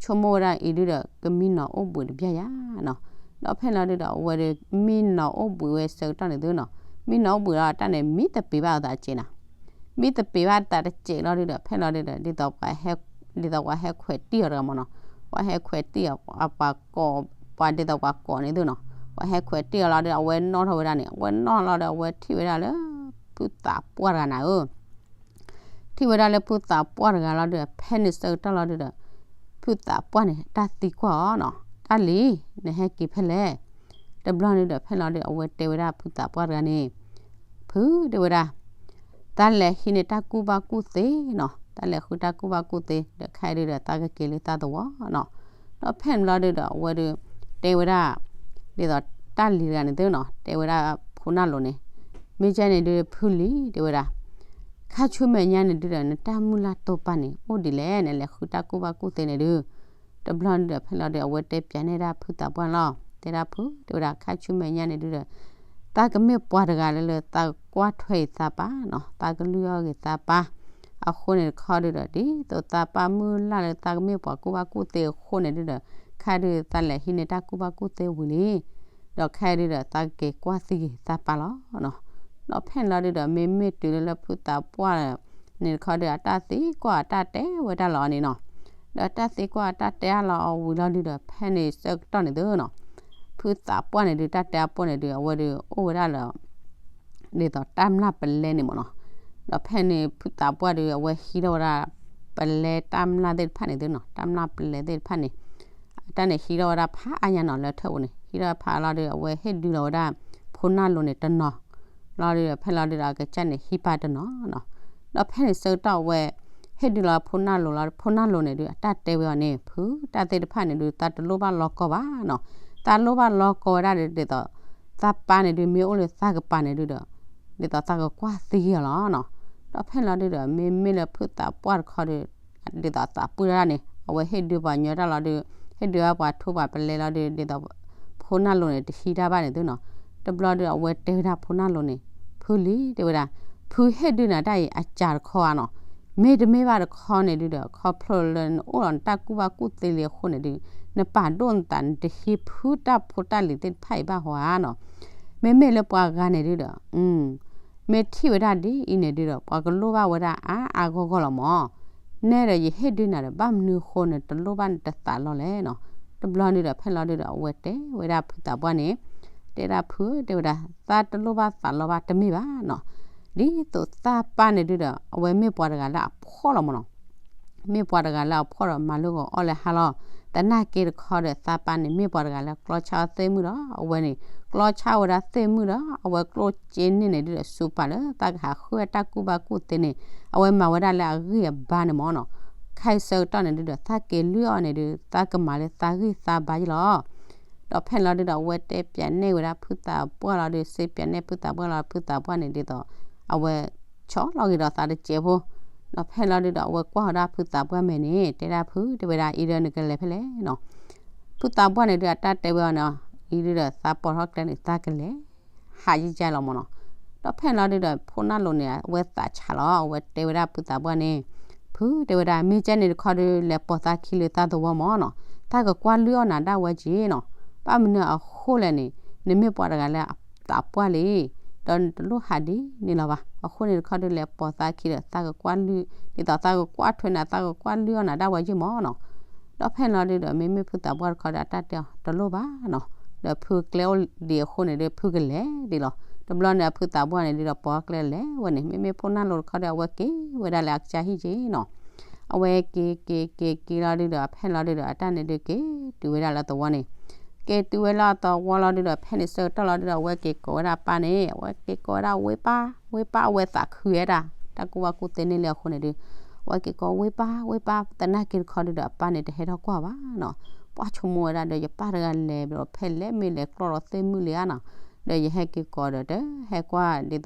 ဆိကမိၣ်ဝဲဒၣ်အံၤဒုဒီး ကမံနီၤအိၣ်ဘှံးတဘျီယၤနီၤ. ဒီးဖဲလီၤဒုဒီး အဝဲဒု မံနီၤအိၣ်ဘှံးဝဲဆၢကတီၢ်န့ၣ်သုနီၤ. မံနီၤအိၣ်ဘှံးလီၤ တၢ်န့ၣ် မံသပ့ၤဘၣ်အသးတစဲးနီၤ. မံသပ့ၤဘၣ်သးတစဲးလီၤဒုဒီး ဖဲလီၤဒုဒီး ဒ်သိးပှၤ ဒ်သိးပှၤဟဲခွဲးတံၢ်အီၤတဂၤမ့ၢ်နီၤ. ပှၤဟဲခွဲးတံၢ်အီၤ ပှၤကိး ပှၤဒ်သိးပှၤကိးန့ၣ်သုနီၤ. ပှၤဟဲခွဲးတံၢ်အီၤလီၤဒု အဝဲနီၣ်ထီၣ်ဝဲဒၣ်န့ၣ် အဝဲနီၣ်လီၤဒီး အဝဲထံၣ်ဝဲဒၣ်လၢ ဖုသးပှၢ်တဂၤနၤဧၢ ထံၣ်ဝဲဒၣ်လၢဖုသးပှၢ်တဂၤလီၤဒုဒီး ဖဲန့ၣ်ဆၢကတီၢ်လီၤဒုဒီး ဖုသးပှၢ်န့ၣ် တၢ်သံကွၢ်အီၤနီၤ. တၢ်လံၤ နဟဲက့ၤဖဲလဲၣ်. တဘျီန့ၣ်ဒီး ဖဲလီၤဒုဒီး အဝဲတဲဝဲဒၣ်ဖုသးပှၢ်တဂၤန့ၣ် ဖုတဲဝဲဒၣ် တၢ်လဲၤဟံးန့ၢ်တၢ်ကူၣ်ဘၣ်ကူၣ်သ့နီၤ, တၢ်လဲၤဃုတၢ်ကူၣ်ဘၣ်ကူၣ်သ့ ဒီးခဲအံၤဒုဒီး သးကက့ၤလၢသးသဝီနီၤ. ဒီးဖဲန့ၣ်ဘျီဒုဒီး အဝဲဒု တဲဝဲဒၣ် ဒ်သိးတၢ်လံၤတဂၤန့ၣ်သုနီၤ, တဲဝဲဒၣ်ဖိနၢ်လိၤန့ၣ်, မ့ၢ်ကဲန့ၣ်ဒု ဖုလံၤ တဲဝဲဒၣ် ခါဆူမဲာ်ညါန့ၣ်ဒုဒီး နတၢ်မုၢ်လၢ်တိာ်ပာ်န့ၣ် အိၣ်ဒ်လဲၣ်, နလဲၤဃုတၢ်ကူၣ်ဘၣ်ကူၣ်သ့န့ၣ်ဒု တဘျီန့ၣ်ဒီး ဖဲလီၤဒု အဝဲတဲပၠးန့ၢ်ဒၣ်ဖုသးပှၢ်န့ၣ်လီၤ. တဲဒၣ်ဖု တဲဝဲဒၣ် ခါဆူမဲာ်ညါန့ၣ်ဒုဒီး သးကမ့ၢ်ပှၤတဂၤလၢလၢသးကွၢ်ထွဲအံၤသးပၢ်နီၤ, သးကလုၢ်အီၣ်ဂ့ၤသးပၢ်. အဃိန့ၣ်တခီဒုဒီး ဒ်သိးသးပၢ်မုၢ်လၢ်လၢသးကမ့ၢ်ပှၤကူၣ်ဘၣ်ကူၣ်သ့အဃိန့ၣ်ဒုဒီး ခဲဒုသးလဲၤဟံးန့ၢ်တၢ်ကူၣ်ဘၣ်ကူၣ်သ့ဝံၤလံ ဒီးခဲဒုဒီး သးကက့ၤကွၢ်သံဂ့ၤသးပၢ်လီၤနီၤ. ဒီးဖဲန့ၣ်လီၤဒုဒီး မ့မ့ၢ်တုၤလၢလၢဖုသးပှၢ်န့ၣ်တခီဒီး အတၢ်သံကွၢ်အတၢ်တဲဝဲဒၣ်လီၤန့ၣ်နီၤ. ဒီးတၢ်သံကွၢ်အတၢ်တဲအါလီၤအီၤဝံၤလီၤဒုဒီး ဖဲန့ၣ်ဆၢကတီၢ်န့ၣ်သုနီၤ, ဖုသးပှၢ်န့ၣ်ဒု တၢ်တဲအပှၢ်န့ၣ်ဒု အဝဲဒု အိၣ်ဝဲဒၣ်လၢ ဒ်သိးတၢ်မျၢ်ပလဲန့ၣ်မ့ၢ်နီၤ. ဒီးဖဲန့ၣ် ဖုသးပှၢ်ဒု အဝဲဟံးထီၣ်ဝဲဒၣ် ပလဲတၢ်မျၢ်သ့ၣ်တဖၣ်န့ၣ်သုနီၤ, တၢ်မျၢ်ပလဲသ့ၣ်တဖၣ်န့ၣ် အတၢ်န့ၣ်ဟံးထီၣ်ဝဲဒၣ်ဖးအါညါနီၤ လၢထၢၣ်ပူၤန့ၣ် ဟံးထီၣ်ဖးလီၤဒု အဝဲဟ့ၣ်ဒုလီၤဝဲဒၣ် ဖိနၢ်လိၤန့ၣ်တနီၤ လီၤဒု ဖဲလီၤဒုဒီး အကစၢ်န့ၣ်ဟံးပၢ်တနီၤနီၤ. ဒီးဖဲန့ၣ်ဆၢကတီၢ်အဝဲ ဟ့ၣ်ဒုလီၤဖိနၢ်လိၤလီၤ ဖိနၢ်လိၤန့ၣ်ဒု အတၢ်တဲဝဲအီၤန့ၣ် ဖု တၢ်သ့ၣ်တဖၣ်န့ၣ်ဒု သးတလိၣ်ဘၣ်လီၤကီဘၣ်နီၤ. သးလိၣ်ဘၣ်လီၤကီဝဲဒၣ်ဒ်သိး သးပၢ်န့ၣ်ဒု မ့ၢ်အိၣ်လၢသးကပၤန့ၣ်ဒုဒီး ဒ်သိးသးကကွၢ်သံအီၤလီၤနီၤ. ဒီးဖဲန့ၣ်လီၤဒုဒီး မ့မ့ၢ်လၢဖုသးပှၢ်တခီဒု ဒ်သိးသးပှၢ်တၢ်န့ၣ် အဝဲဟ့ၣ်ဒုပှၤညီတၢ်လီၤဒု ဟ့ၣ်ဒုပှၤထူပှၤပလဲလီၤဒု ဒ်သိး ဖိနၢ်လိၤန့ၣ် တဟံးတၢ်ဘၣ်န့ၣ်သုနီၤ. တဘျီဒု အဝဲတဲဝဲဒၣ်ဖိနၢ်လိၤန့ၣ် ဖုလံ တဲဝဲဒၣ် ဖုဟ့ၣ်ဒုနၤတၢ်အံၤအစှၤတခီဧါနီၤ. မ့တမ့ၢ်ဘၣ်တခီန့ၣ်ဒုဒီး ခီဖျိလၢနအိၣ်ဒီးနတၢ်ကူၣ်ဘၣ်ကူၣ်သ့လံအဃိန့ၣ်ဒု နပာ်ဒိၣ်နသး နတဟံးဖုတၢ်ဖိတၢ်လံၤသ့ၣ်တဖၣ်အံၤဘၣ်ဟီဧါနီၤ. မ့မ့ၢ်လၢပှၤဂၤန့ၣ်ဒုဒီး မ့ၢ်ထံၣ်ဝဲဒၣ်ဒ်အံၤန့ၣ်ဒုဒီး ပှၤကလိၣ်ဘၣ်ဝဲဒၣ်အါအါဂီၢ်ဂီၢ်လီၤမး. နဲဒၣ်ယဟ့ၣ်ဒုနၤဒီး ဘၣ်မနုၤအဃိနတလိၣ်ဘၣ်နတသးလီလဲၣ်နီၤ. တဘျီဒုဒီး ဖဲလီၤဒုဒီး အဝဲတဲဝဲဒၣ်ဖုသးပှၢ်န့ၣ် တဲဒၣ်ဖု တဲဝဲဒၣ် သးတလိၣ်ဘၣ်သးလီဘၣ်တမ့ၢ်ဘၣ်နီၤ. ဒ်သိးသးပၢ်န့ၣ်ဒုဒီး အဝဲမ့ၢ်ပှၤတဂၤလၢအဖှီၣ်လီၤမးနီၤ. မ့ၢ်ပှၤတဂၤလၢအဖှီၣ်ဒီးမၤလိာ်ဂီၤအီၣ်လၢဟါလီၤ. သနာ်က့တခီဒီး သးပၢ်န့ၣ် မ့ၢ်ပှၤတဂၤလၢကျီဆါအီၣ်သ့ၣ်မုၣ်ဒီး အဝဲန့ၣ် ကျီဆါဝဲဒၣ်သ့ၣ်မုၣ်ဒီး အဝဲကျိၣ်စ့န့ၢ်န့ၣ်ဒုဒီး စူးပာ်လၢသးကဟးဃုအတၢ်ကူၣ်ဘၣ်ကူၣ်သ့န့ၣ် အဝဲမၤဝဲဒၣ်လၢအဂံၢ်အဘါန့ၣ်မးနီၤ. ခဲအံၤဆၢကတီၢ်န့ၣ်ဒုဒီး သးက့ၤလုၢ်အီၣ်န့ၣ်ဒု သးကမၤလၢသးဂံၢ်သးဘါယလီၤ. ဒီးဖဲန့ၣ်လီၤဒုဒီး အဝဲတဲပၠးနဲၣ်ဝဲဒၣ်ဖုသးပှၢ်လီၤဒု စံးပၠးနဲၣ်ဖုသးပှၢ်လီၤ ဖုသးပှၢ်န့ၣ်ဒ်သိး အဝဲ ဆီလီၤက့ၤဒီးသးတစဲးဖိ. ဒီးဖဲန့ၣ်လီၤဒုဒီး အဝဲကွၢ်ဝဲဒၣ်ဖုသးပှၢ်မဲာ်န့ၣ် တဲဒၣ်ဖု တဲဝဲဒၣ် အံၤဒီးနကလဲၤဖဲလဲၣ်နီၤ. ဖုသးပှၢ်န့ၣ်ဒု အတၢ်တဲဝဲအီၤန့ၣ် အံၤဒုဒီးသးပိာ်ထီၣ်ကျဲန့ၣ် သးကလဲၤ ဟးယံာ်ကၢ်လီၤမးနီၤ. ဒီးဖဲန့ၣ်လီၤဒုဒီး ဖိနၢ်လိၤန့ၣ် အဝဲသးဆးလီၤ အဝဲတဲဝဲဒၣ်ဖုသးပှၢ်န့ၣ် ဖု တဲဝဲဒၣ် မ့ၢ်ကဲန့ၣ်တခီဒု လဲၤပိာ်သးခံလၢသးသဝီမးနီၤ. သးကကွၢ်လုၢ်အီၣ်နၤဒၣ်ဝဲက့ၤနီၤ. ဘၣ်မနုၤအဃိလဲၣ်န့ၣ် နမ့ၢ်ပှၤတဂၤလၢအသးပှၢ်လံ ဒီးနတလိၣ်ဟးဒ်န့ၣ်လီၤဘၣ်. အဃိန့ၣ်တခီဒု လဲၤပိာ်သးခံဒီး သးကကွၢ်လုၢ် ဒ်သိးသးကကွၢ်ထွဲနၤ သးကကွၢ်လုၢ်အီၣ်နၤဒၣ်ဝဲက့ၤမးနီၤ. ဒီးဖဲန့ၣ်လီၤဒုဒီး မ့မ့ၢ်ဖုသးပှၢ်တခီဒီး အတၢ်တဲအီၤ တလိၣ်ဘၣ်နီၤ. ဒီးဖုကျဲအိၣ်ဒံးအဃိန့ၣ်ဒု ဖုကလဲၤဒံးလီၤ. တဘျီန့ၣ် အဖုသးပှၢ်န့ၣ်ဒုဒီး ပိာ်ကျဲလဲၤဝဲန့ၣ် မ့မ့ၢ်ဖိနၢ်လိၤတခီဒီး အဝဲက့ၤဝဲဒၣ်လၢအကစၢ်ဟံၣ်က့ၤနီၤ. အဝဲက့ၤက့ၤက့ၤက့ၤလီၤဒုဒီး ဖဲန့ၣ်လီၤဒုဒီး အတၢ်န့ၣ်ဒုက့ၤတုၤဝဲဒၣ်လၢသဝီန့ၣ် က့ၤတုၤဝဲလၢအသဝီလီၤဒုဒီး ဖဲန့ၣ်ဆၢကတီၢ်လီၤဒုဒီး အဝဲက့ၤကိးဝဲဒၣ်အပၢ်န့ၣ် အဝဲက့ၤကိးဝဲဒၣ် ဝ့ၢ်ပၢ် ဝ့ၢ်ပၢ် အဝဲသးခုဝဲဒၣ် တၢ်ကူၣ်ဘၣ်ကူၣ်သ့န့ၢ်လံအဃိန့ၣ်ဒု အဝဲက့ၤကိး ဝ့ၢ်ပၢ် ဝ့ၢ်ပၢ် သနာ်က့တခီဒုဒီး အပၢ်န့ၣ် တဟဲထီၣ်ကွၢ်ဘၣ်နီၤ. ပှၢ်ဆိကမိၣ်ဝဲဒၣ်ဒီး ယပၢ်တဂၤလဲၤဘျီ ဖဲလဲၣ်မ့ၢ်လဲၤကျီၢ်လီၤသ့ၣ်မုၣ်လံဧါနီၤ. ဒီးယဟဲက့ၤကိးဒီး တဟဲကွၢ်ဒ်သိး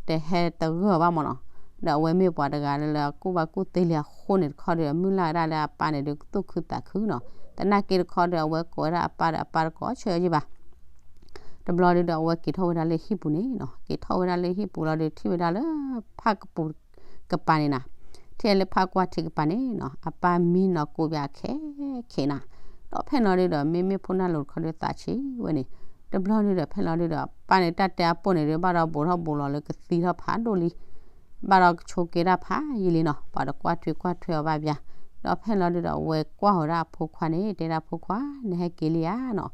တဟဲတဂၢၢ်ဘၣ်မးနီၤ. ဒီးအဝဲမ့ၢ်ပှၤတဂၤလၢလၢအကူၣ်ဘၣ်ကူၣ်သ့လံအဃိန့ၣ်တခီဒီး မုၢ်လၢ်ဝဲဒၣ်လၢအပၢ်န့ၣ်ဒု သူၣ်ခုသးခုနီၤ. သနာ်က့တခီဒီး အဝဲကိးဝဲဒၣ်အပၢ်ဒီး အပၢ်တကိးဆၢယံၣ်ဘၣ် တဘျီဒုဒီး အဝဲက့ၤထီၣ်ဝဲဒၣ်လၢဟံၣ်ပူၤန့ၣ်နီၤ. က့ၤထီၣ်ဝဲဒၣ်လၢဟံၣ်ပူၤလီၤဒု ထံၣ်ဝဲဒၣ်လၢဖၣ်ကပူၤကပၤန့ၣ်နီၤ. ထံၣ်လၢဖၣ်ကွၢ်ထံကပၤန့ၣ်နီၤ အပၢ်မံနီၤကိးပၠးခဲခဲနီၤ. ဒီးဖဲန့ၣ်လီၤဒုဒီး မ့မ့ၢ်ဖိနၢ်လိၤတခီဒုသးဆံးဝဲန့ၣ် တဘျီဒုဒီး ဖဲန့ၣ်လီၤဒုဒီး ပၢ်န့ၣ်တၢ်တဲအပိၢ်န့ၣ်ဒု ဘၣ်ဒီးဘူးထီၣ်ဘူးလီၤလၢကသံထီၣ်ဖးဒိၣ်လံ ဘၣ်ဒီးကဆိးက့တၢ်ဖးယံာ်လံနီၤ. ပှၤတကွၢ်ထွဲကွၢ်ထွဲအီၤဘၣ်ဘၣ်. ဒီးဖဲန့ၣ်လီၤဒုဒီး အဝဲကွၢ်ဝဲဒၣ်အဖိခွါန့ၣ် တဲဒၣ်ဖိခွါ နဟဲက့ၤလံဧါနီၤ.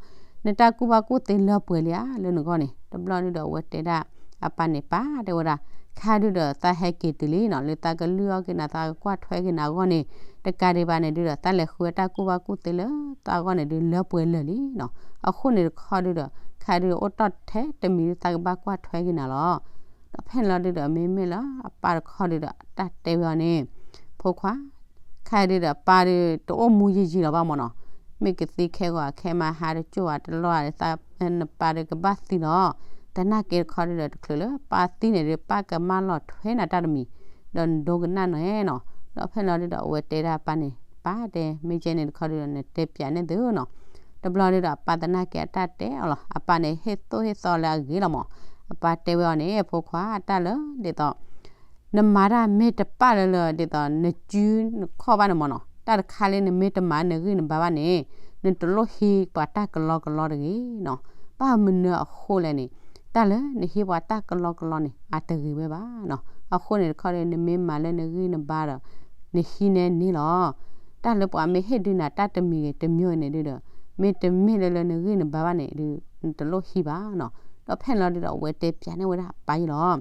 နတၢ်ကူၣ်ဘၣ်ကူၣ်သ့လၢပှဲၤလံဧါ လၢနဂီၢ်န့ၣ်. တဘျီဒုဒီး အဝဲတဲဒၣ်အပၢ်န့ၣ် ပၢ် တဲဝဲဒၣ် ခဲဒုဒီး သးဟဲက့ၤတုၤလံနီၤ. လၢသးကလုၢ်အီၣ်က့ၤနၤ သးကကွၢ်ထွဲက့ၤနၤအဂီၢ်န့ၣ် တကးဒံးဘၣ်န့ၣ်ဒုဒီး သးလဲၤဃုအတၢ်ကူၣ်ဘၣ်ကူၣ်သ့လၢသးအဂီၢ်န့ၣ်ဒု လၢပှဲၤလၢာ်လံနီၤ. အဃိန့ၣ်တခီဒုဒီး ခဲဒုအိၣ်တီၢ်ထဲတမံၤဒု သးကဘၣ်ကွၢ်ထွဲက့ၤနၤလီၤ. ဒီးဖဲန့ၣ်လီၤဒုဒီး မ့မ့ၢ်လၢအပၢ်တခီဒုဒီး တၢ်တဲဝဲအီၤန့ၣ် ဖိခွါ ခဲဒုဒီး ပၢ်ဒု တအိၣ်မူယံာ်ယံာ်လီၤဘၣ်မးနီၤ. မ့ၢ်ကသံခဲဂီၤအခဲမး ဟါတကၠိၣ်ဧါတလီၢ်ဧါ နပၢ်ဒုကဘၣ်သံလီၤ. သနာ်က့တခီဒုဒီး တချုးလၢပၢ်သံန့ၣ်ဒု ပၢ်ကမၢလီၤထွဲနၤတၢ်တမံၤ ဒီးနဒိကနၣ်န့ၣ်နီၤ. ဒီးဖဲန့ၣ်လီၤဒုဒီး အဝဲတဲဒၣ်ပၢ်န့ၣ် ပၢ်တဲ မ့ၢ်ကဲန့ၣ်တခီဒုဒီး နတဲပၠးန့ၢ်သုနီၤ. တဘျီဒုဒီး အပၢ်သနာ်က့အတၢ်တဲအီၤလီၤ. အပၢ်န့ၣ်ဟ့ၣ်သိၣ်ဟ့ၣ်သီလၢအဂ့ၤလီၤမး. အပၢ်တဲဝဲအီၤန့ၣ် ဖိခွါ တၢ်လၢဒ်သိး နမၤတၢ်မ့ၢ်တပာ်လၢလၢ ဒ်သိးနစုနခီၣ်ဘၣ်န့ၣ်မးနီၤ, တၢ်တခါလၢနမ့ၢ်တမၤနဂံၢ်နဘါဘၣ်န့ၣ် နတလိၣ်ဟံးပှၤတၢ်ကလီကလီတဂ့ၤနီၤ. ဘၣ်မနုၤအဃိလဲၣ်န့ၣ် တၢ်လၢနဟံးပှၤတၢ်ကလီကလီန့ၣ် အတဂ့ၤဝဲဘၣ်နီၤ. အဃိန့ၣ်တခီဒီး နမ့ၢ်မၤလၢနဂံၢ်နဘါဒီး နဟံးန့ၢ်န့ၣ်လီၤ. တၢ်လၢပှၤမ့ၢ်ဟ့ၣ်ဒုးနၤတၢ်တမံၤဂ့ၤတမံၤဂ့ၤန့ၣ်ဒုဒီး မ့တမ့ၢ်လၢလၢနဂံၢ်နဘါဘၣ်န့ၣ်ဒု နတလိၣ်ဟံးဘၣ်နီၤ. ဒီးဖဲန့ၣ်လီၤဒုဒီး အဝဲတဲပၠးန့ၢ်ဝဲဒၣ်အပၢ်ယံလီၤ.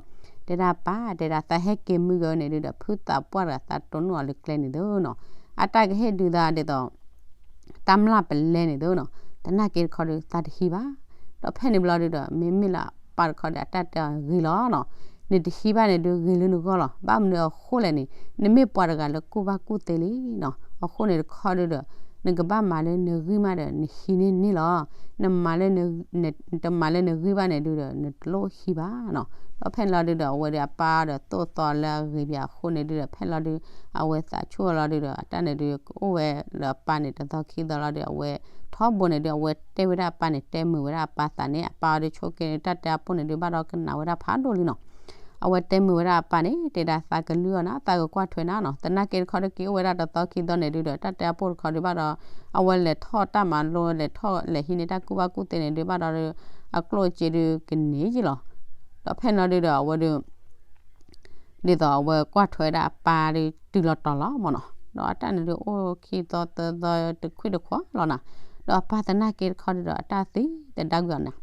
တဲဒၣ်ပၢ် တဲဒၣ်သးဟဲက့ၤမုၢ်ဂ့ၤန့ၣ်ဒုဒီး ဖုသးပှၢ်တဂၤ သးတိၢ်နီၣ်အီၤလၢကျဲန့ၣ်ဒုနီၤ, အတၢ်ကဟ့ၣ်ဒုးသးဒ်သိး တၢ်မျၢ်ပလဲန့ၣ်ဒုနီၤ, သနာ်က့တခီဒီး သးတဟံးဘၣ်. ဒီးဖဲန့ၣ်ဘျီဒုဒီး မ့မ့ၢ်လၢအပၢ်တခီဒီး အတၢ်တဲအီၤဂ့ၤလီၤနီၤ. နတဟံးဘၣ်န့ၣ်ဒု ဂ့ၤလၢနဂီၢ်လီၤ. ဘၣ်မနုၤအဃိလဲၣ်န့ၣ် နမ့ၢ်ပှၤတဂၤလၢကူၣ်ဘၣ်ကူၣ်သ့လံနီၤ. အဃိန့ၣ်တခီဒုဒီး နကဘၣ်မၤလၢနဂံၢ်မးဒီး နဟံးန့ၢ်န့ၣ်လီၤ. နမၤလၢ နတမၤလၢနဂံၢ်ဘၣ်န့ၣ်ဒုဒီး နတလိၣ်ဟံးဘၣ်နီၤ. ဒီးဖဲန့ၣ်လီၤဒုဒီး အဝဲဒီးအပၢ်ဒီးသိၣ်သီလၢအဂ့ၤဘၣ်အဃိန့ၣ်ဒုဒီး ဖဲန့ၣ်လီၤဒု အဝဲသးဆူၣ်လီၤဒုဒီး အတၢ်န့ၣ်ဒု ကအိၣ်ဝဲလၢအပၢ်န့ၣ် တသီခံသီလီၤဒု အဝဲထီဘိန့ၣ်ဒု အဝဲတဲဝဲဒၣ်အပၢ်န့ၣ် တဲမုာ်ဝဲဒၣ်အပၢ်သးန့ၣ် အပၢ်အီၤဒုဆိက့န့ၣ် တၢ်တဲအပိၢ်န့ၣ်ဒု ဘၣ်ဒီးကနၣ်ဝဲဒၣ်ဖးဒိၣ်လံနီၤ. အဝဲတဲမုာ်ဝဲဒၣ်အပၢ်န့ၣ် တဲဒၣ်သးကလုၢ်အီၤနၤ သးကကွၢ်ထွဲနၤနီၤ. သနာ်က့တခီဒုက့ၤအိၣ်ဝဲဒၣ်တသီခံသီန့ၣ်ဒုဒီး တၢ်တဲအပိၢ်တခီဒုဘၣ်ဒီး အဝဲလဲၤထီၣ်တၢ်မၤလိ လဲၤထီၣ်လဲၤဟံးန့ၢ်တၢ်ကူၣ်ဘၣ်ကူၣ်သ့န့ၣ်ဒုဘၣ်ဒီး အကျိၣ်အစ့ဒုကန့ၢ်ယံလီၤ. ဒီးဖဲန့ၣ်လီၤဒုဒီး အဝဲဒု ဒ်သိးအဝဲကွၢ်ထွဲဒၣ်အပၢ်ဒုတုၤလီၤတီၤလီၤမးနီၤ. ဒီးအတၢ်န့ၣ်ဒုအိၣ်ခံသီသၢသီတခွံတခွီလီၤနၤ. ဒီးအပၢ်သနာ်က့တခီဒုဒီး အတၢ်သံသဒၣ်ကွံာ်အီၤန့ၣ်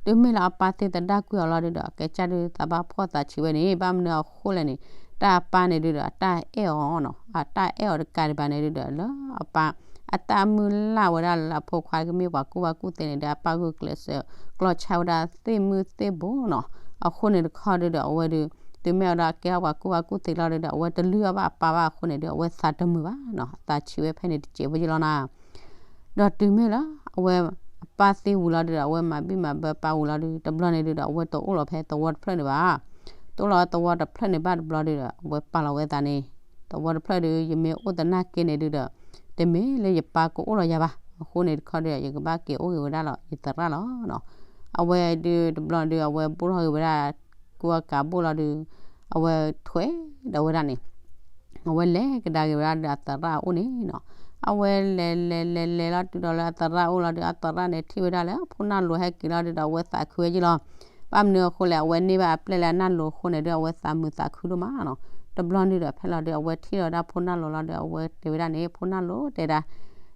တုၤမ့ၢ်လၢအပၢ်သံသဒၣ်ကွံာ်အီၤလီၤဒုဒီး အကဲကၢ်ဒုသးဘၣ်ဖှီၣ်သးဆံးဝဲန့ၣ် ဘၣ်မနုၤအဃိလဲၣ်န့ၣ် တၢ်အပၢ်န့ၣ်ဒုဒီး အတၢ်အဲၣ်အီၤနီၤ. အတၢ်အဲၣ်အီၤတကးဒံးဘၣ်န့ၣ်ဒုဒီး လၢအပၢ် အတၢ်မုၢ်လၢ်ဝဲဒၣ်လၢအဖိခွါကမ့ၢ်ပှၤကူၣ်ဘၣ်ကူၣ်သ့န့ၣ်ဒု အပၢ်ဂုာ်ကျဲးစၢးကျီၢ်ဆါဝဲဒၣ်သ့ၣ်မုၢ်သ့ၣ်ဘိနီၤ. အဃိန့ၣ်တခီဒုဒီး အဝဲဒု တုၤမ့ၢ်ဝဲဒၣ်ကဲထီၣ်ပှၤကူၣ်ဘၣ်ကူၣ်သ့လီၤဒုဒီး အဝဲတလုၢ်အီၣ်ဘၣ်အပၢ်ဘၣ်အဃိန့ၣ်ဒု အဝဲသးတမုာ်ဘၣ်နီၤ. သးဆံးဝဲဖဲန့ၣ်တစဲးဖိယံလီၤနၤ. ဒီးတုၤမ့ၢ်လၢ အဝဲ အပၢ်သံဝံၤလီၤဒုဒီး အဝဲမၤဘံၣ်မၤဘၢပၢ်ဝံၤလီၤဒု တဘျီန့ၣ်ဒုဒီး အဝဲတအိၣ်လီၤဖဲသဝီတဖျၢၣ်န့ၣ်ဘၣ်. တအိၣ်လီၤသဝီတဖျၢၣ်န့ၣ်ဘၣ်တဘျီဒုဒီး အဝဲပာ်လီၤဝဲသးန့ၣ် သဝီတဖျၢၣ်ဒု ယမ့ၢ်အိၣ်သနာ်က့န့ၣ်ဒုဒီး တမ့ၢ်လၢယပၢ်ကအိၣ်လီၤယၤဘၣ်. အဃိန့ၣ်တခီဒု ယကဘၣ်က့ၤအိၣ်ဂ့ၤဝဲဒၣ်လီၤ ယသရၣ်လီၤနီၤ. အဝဲဒုတဘျီဒု အဝဲဘိၣ်ထီၣ်ဂ့ၤဝဲဒၣ် ကူအကၤဘိၣ်လီၤဒု အဝဲထွဲဒီးဝဲဒၣ်န့ၣ် အဝဲလဲၤကဒါက့ၤဝဲဒၣ်ဒီးအသရၣ်အအိၣ်န့ၣ်နီၤ. အဝဲလဲၤလဲၤလဲၤလဲၤလီၤတုၤဒီးလၢအသရၣ်အအိၣ်လီၤဒု အသရၣ်န့ၣ်ထံၣ်ဝဲဒၣ်လၢဖိနၢ်လိၤဟဲက့ၤလီၤဒုဒီး အဝဲသးခုဝဲယံလီၤ. ဘၣ်မနုၤအဃိလဲၣ် အဝဲန့ၢ်ဘၣ်အပျဲၢ်လၢအနၢ်လိၤအဃိန့ၣ်ဒု အဝဲသးမုာ်သးခုဒိၣ်မးနီၤ. တဘျီဒုဒီးဖဲလီၤဒု အဝဲထံၣ်လီၤဝဲဒၣ်ဖိနၢ်လိၤလီၤဒု အဝဲတဲဝဲဒၣ်န့ၣ် ဖိနၢ်လိၤတဲဒၣ်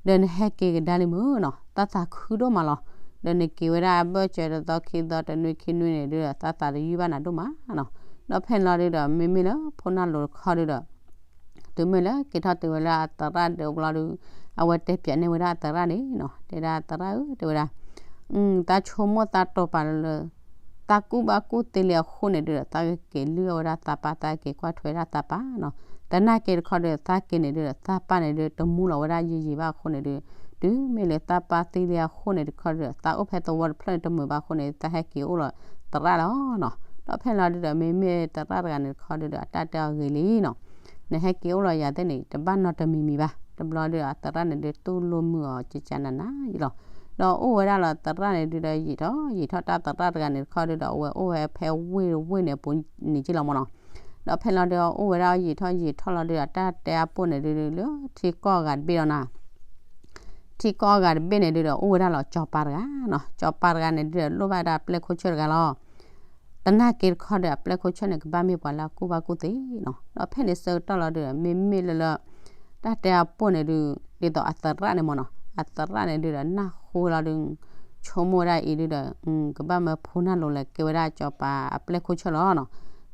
ဒီးနဟဲက့ၤကဒါလံမုၢ်နီၤ သးသးခုဒိၣ်မးလီၤ. ဒီးနက့ၤဝဲဒၣ်အဘၢၣ်စၢၤတသီခံသီတနွံခံနွံန့ၣ်ဒုဒီး သးသးတယုၢ်ဘၣ်နၤဒိၣ်မးနီၤ. ဒီးဖဲန့ၣ်လီၤဒုဒီး မ့မ့ၢ်လၢဖိနၢ်လိၤတခီဒုဒီး တုၤမ့ၢ်လၢက့ၤထီၣ်တုၤဝဲလၢအသရၣ်ဒုဘျီဒု အဝဲတဲပၠးန့ၢ်ဝဲဒၣ်အသရၣ်န့ၣ်နီၤ တဲဒၣ်သရၣ်ဧၢ တဲဝဲဒၣ် သးဆိကမိၣ်သးတိာ်ပာ်လၢ သးကူၣ်ဘၣ်ကူၣ်သ့လံအဃိန့ၣ်ဒုဒီး သးကက့ၤလုၢ်အီၣ်ဝဲဒၣ်သးပၢ် သးကက့ၤကွၢ်ထွဲဒၣ်သးပၢ်နီၤ. သနာ်က့တခီဒု သးက့ၤန့ၣ်ဒုဒီး သးပၢ်န့ၣ်ဒု တမူလီၤဝဲဒၣ်ယံာ်ယံာ်ဘၣ်အဃိန့ၣ်ဒု တုၤမ့ၢ်လၢသးပၢ်သံလံအဃိန့ၣ်တခီဒုဒီး သးအိၣ်ဖဲသဝီတဖျၢၣ်န့ၣ်တမုာ်ဘၣ်အဃိန့ၣ် သးဟဲက့ၤအိၣ်လီၤသရၣ်လီၤနီၤ. ဒီးဖဲန့ၣ်လီၤဒုဒီး မ့မ့ၢ်သရၣ်တဂၤန့ၣ်တခီဒုဒီး အတၢ်တဲအီၤဂ့ၤလံနီၤ နဟဲက့ၤအိၣ်လီၤယၤသ့ၣ်န့ၣ် တဘၣ်နီတမံၤမံၤဘၣ်. တဘျီဒုဒီး အသရၣ်န့ၣ်ဒု တူၢ်လိာ်မုာ်အီၤကကနၤနၤယံလီၤ. ဒီးအိၣ်ဝဲဒၣ်လီၤသရၣ်န့ၣ်ဒုဒီး ယံာ်ထီၣ်ယံာ်ထီၣ်တၢ်သရၣ်တဂၤန့ၣ်တခီဒုဒီး အဝဲအိၣ်ဝဲဖဲဝ့ၢ်ဝ့ၢ်န့ၣ်အပူၤန့ၣ်က့လီၤမးနီၤ. ဒီးဖဲန့ၣ်လီၤဒု အိၣ်ဝဲဒၣ်ယံာ်ထီၣ်ယံာ်ထီၣ်လီၤဒုဒီး တၢ်တဲအပိၢ်န့ၣ်ဒုဒီး လၢထံကီၢ်အဂၤတဘ့ၣ်လီၤနၤ ထံကီၢ်အဂၤတဘ့ၣ်န့ၣ်ဒုဒီး အိၣ်ဝဲဒၣ်လီၤကၠီၤပၤတဂၤနီၤ. ကၠီၤပၤတဂၤန့ၣ်ဒုဒီး လိၣ်ဘၣ်ဒၣ်ပျဲၢ်ခိၣ်ဆၢၣ်တဂၤလီၤ. သနာ်က့တခီဒီး အပျဲၢ်ခိၣ်ဆၢၣ်န့ၣ် ကဘၣ်မ့ၢ်ပှၤလၢအကူၣ်ဘၣ်ကူၣ်သ့နီၤ. ဒီးဖဲန့ၣ်ဆၢကတီၢ်လီၤဒုဒီး မ့မ့ၢ်လၢလၢ တၢ်တဲအပိၢ်န့ၣ်ဒု ဒ်သိးအသရၣ်န့ၣ်မးနီၤ အသရၣ်န့ၣ်ဒုဒီး နၢ်ဟူလီၤဒု ဆိကမိၣ်ဝဲဒၣ်အံၤဒုဒီး ကဘၣ်မၢဖိနၢ်လိၤလဲၤကဲဝဲဒၣ်ကၠီၤပၤအပျဲၢ်ခိၣ်ဆၢၣ်လီၤနီၤ.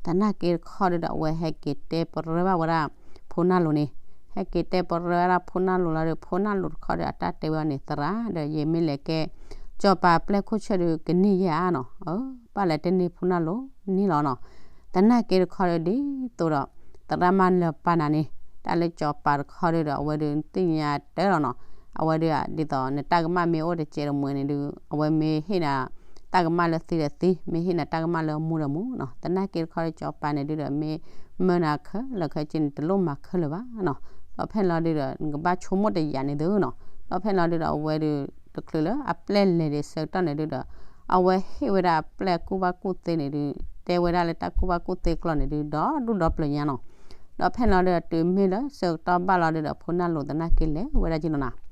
သနာ်က့တခီဒုဒီး အဝဲဟဲက့ၤတဲပရၢဘၣ်ဝဲဒၣ် ဖိနၢ်လိၤန့ၣ် ဟဲက့ၤတဲပရၢဝဲဒၣ်ဖိနၢ်လိၤလီၤဒီး ဖိနၢ်လိၤတခီဒီး အတၢ်တဲဝဲအီၤန့ၣ် သရၣ် ဒီးယမ့ၢ်လဲၤကဲ ကၠီၤပၤအပျဲၢ်ခိၣ်ဆၢၣ်ဒု ကန့ၢ်ယဲဧါနီၤ. အၢ ဘၣ်လဲၤတန့ၢ်ဖိနၢ်လိၤန့ၣ်လီၤနီၤ. သနာ်က့တခီဒီး ဒ်သိးဒီး သရၣ်မၢလၢပာ်နၤန့ၣ် တၢ်လၢကၠီၤပၤတခီဒုဒီး အဝဲဒုးသ့ၣ်ညါတၢ်လီၤနီၤ. အဝဲဒုး ဒ်သိးနတၢ်ကမၣ်မ့ၢ်အိၣ်တစဲးတမှဲၤန့ၣ်ဒုး အဝဲမ့ၢ်ဟ့ၣ်နၤ တၢ်ကမၣ်လၢသံဒီးသံ, မ့ၢ်ဟ့ၣ်နၤတၢ်ကမၣ်လၢမူဒီးမူနီၤ. သနာ်က့တခီဒီး ကၠီၤပၤန့ၣ်ဒုးဒီး မ့ၢ်မၢနၤခဲလၢာ်ခဲဆ့န့ၣ် တလိၣ်မၤခဲလၢာ်ဘၣ်နီၤ. ဒီးဖဲန့ၣ်လီၤဒုးဒီး နကဘၣ်ဆိကမိၣ်တယာ်န့ၣ်သုနီၤ. ဒီးဖဲန့ၣ်လီၤဒုးဒီး အဝဲဒုး တချုးလၢအပျဲၢ်လဲၤဒံးဆၢကတီၢ်န့ၣ်ဒုဒီး အဝဲဟ့ၣ်ဝဲဒၣ်အပျဲၢ်ကူၣ်ဘၣ်ကူၣ်သ့န့ၣ်ဒု တဲဝဲဒၣ်လၢတၢ်ကူၣ်ဘၣ်ကူၣ်သ့ကျိာ်န့ၣ်ဒု ဒီဒူၣ်ဒီပျၢၤညါနီၤ. ဒီးဖဲလီၤဒုဒီးတုၤမ့ၢ်လၢဆၢကတီၢ်ဘၣ်လီၤဒုဒီး ဖိနၢ်လိၤသနာ်က့လဲၤဝဲဒၣ်က့လီၤနီၤ.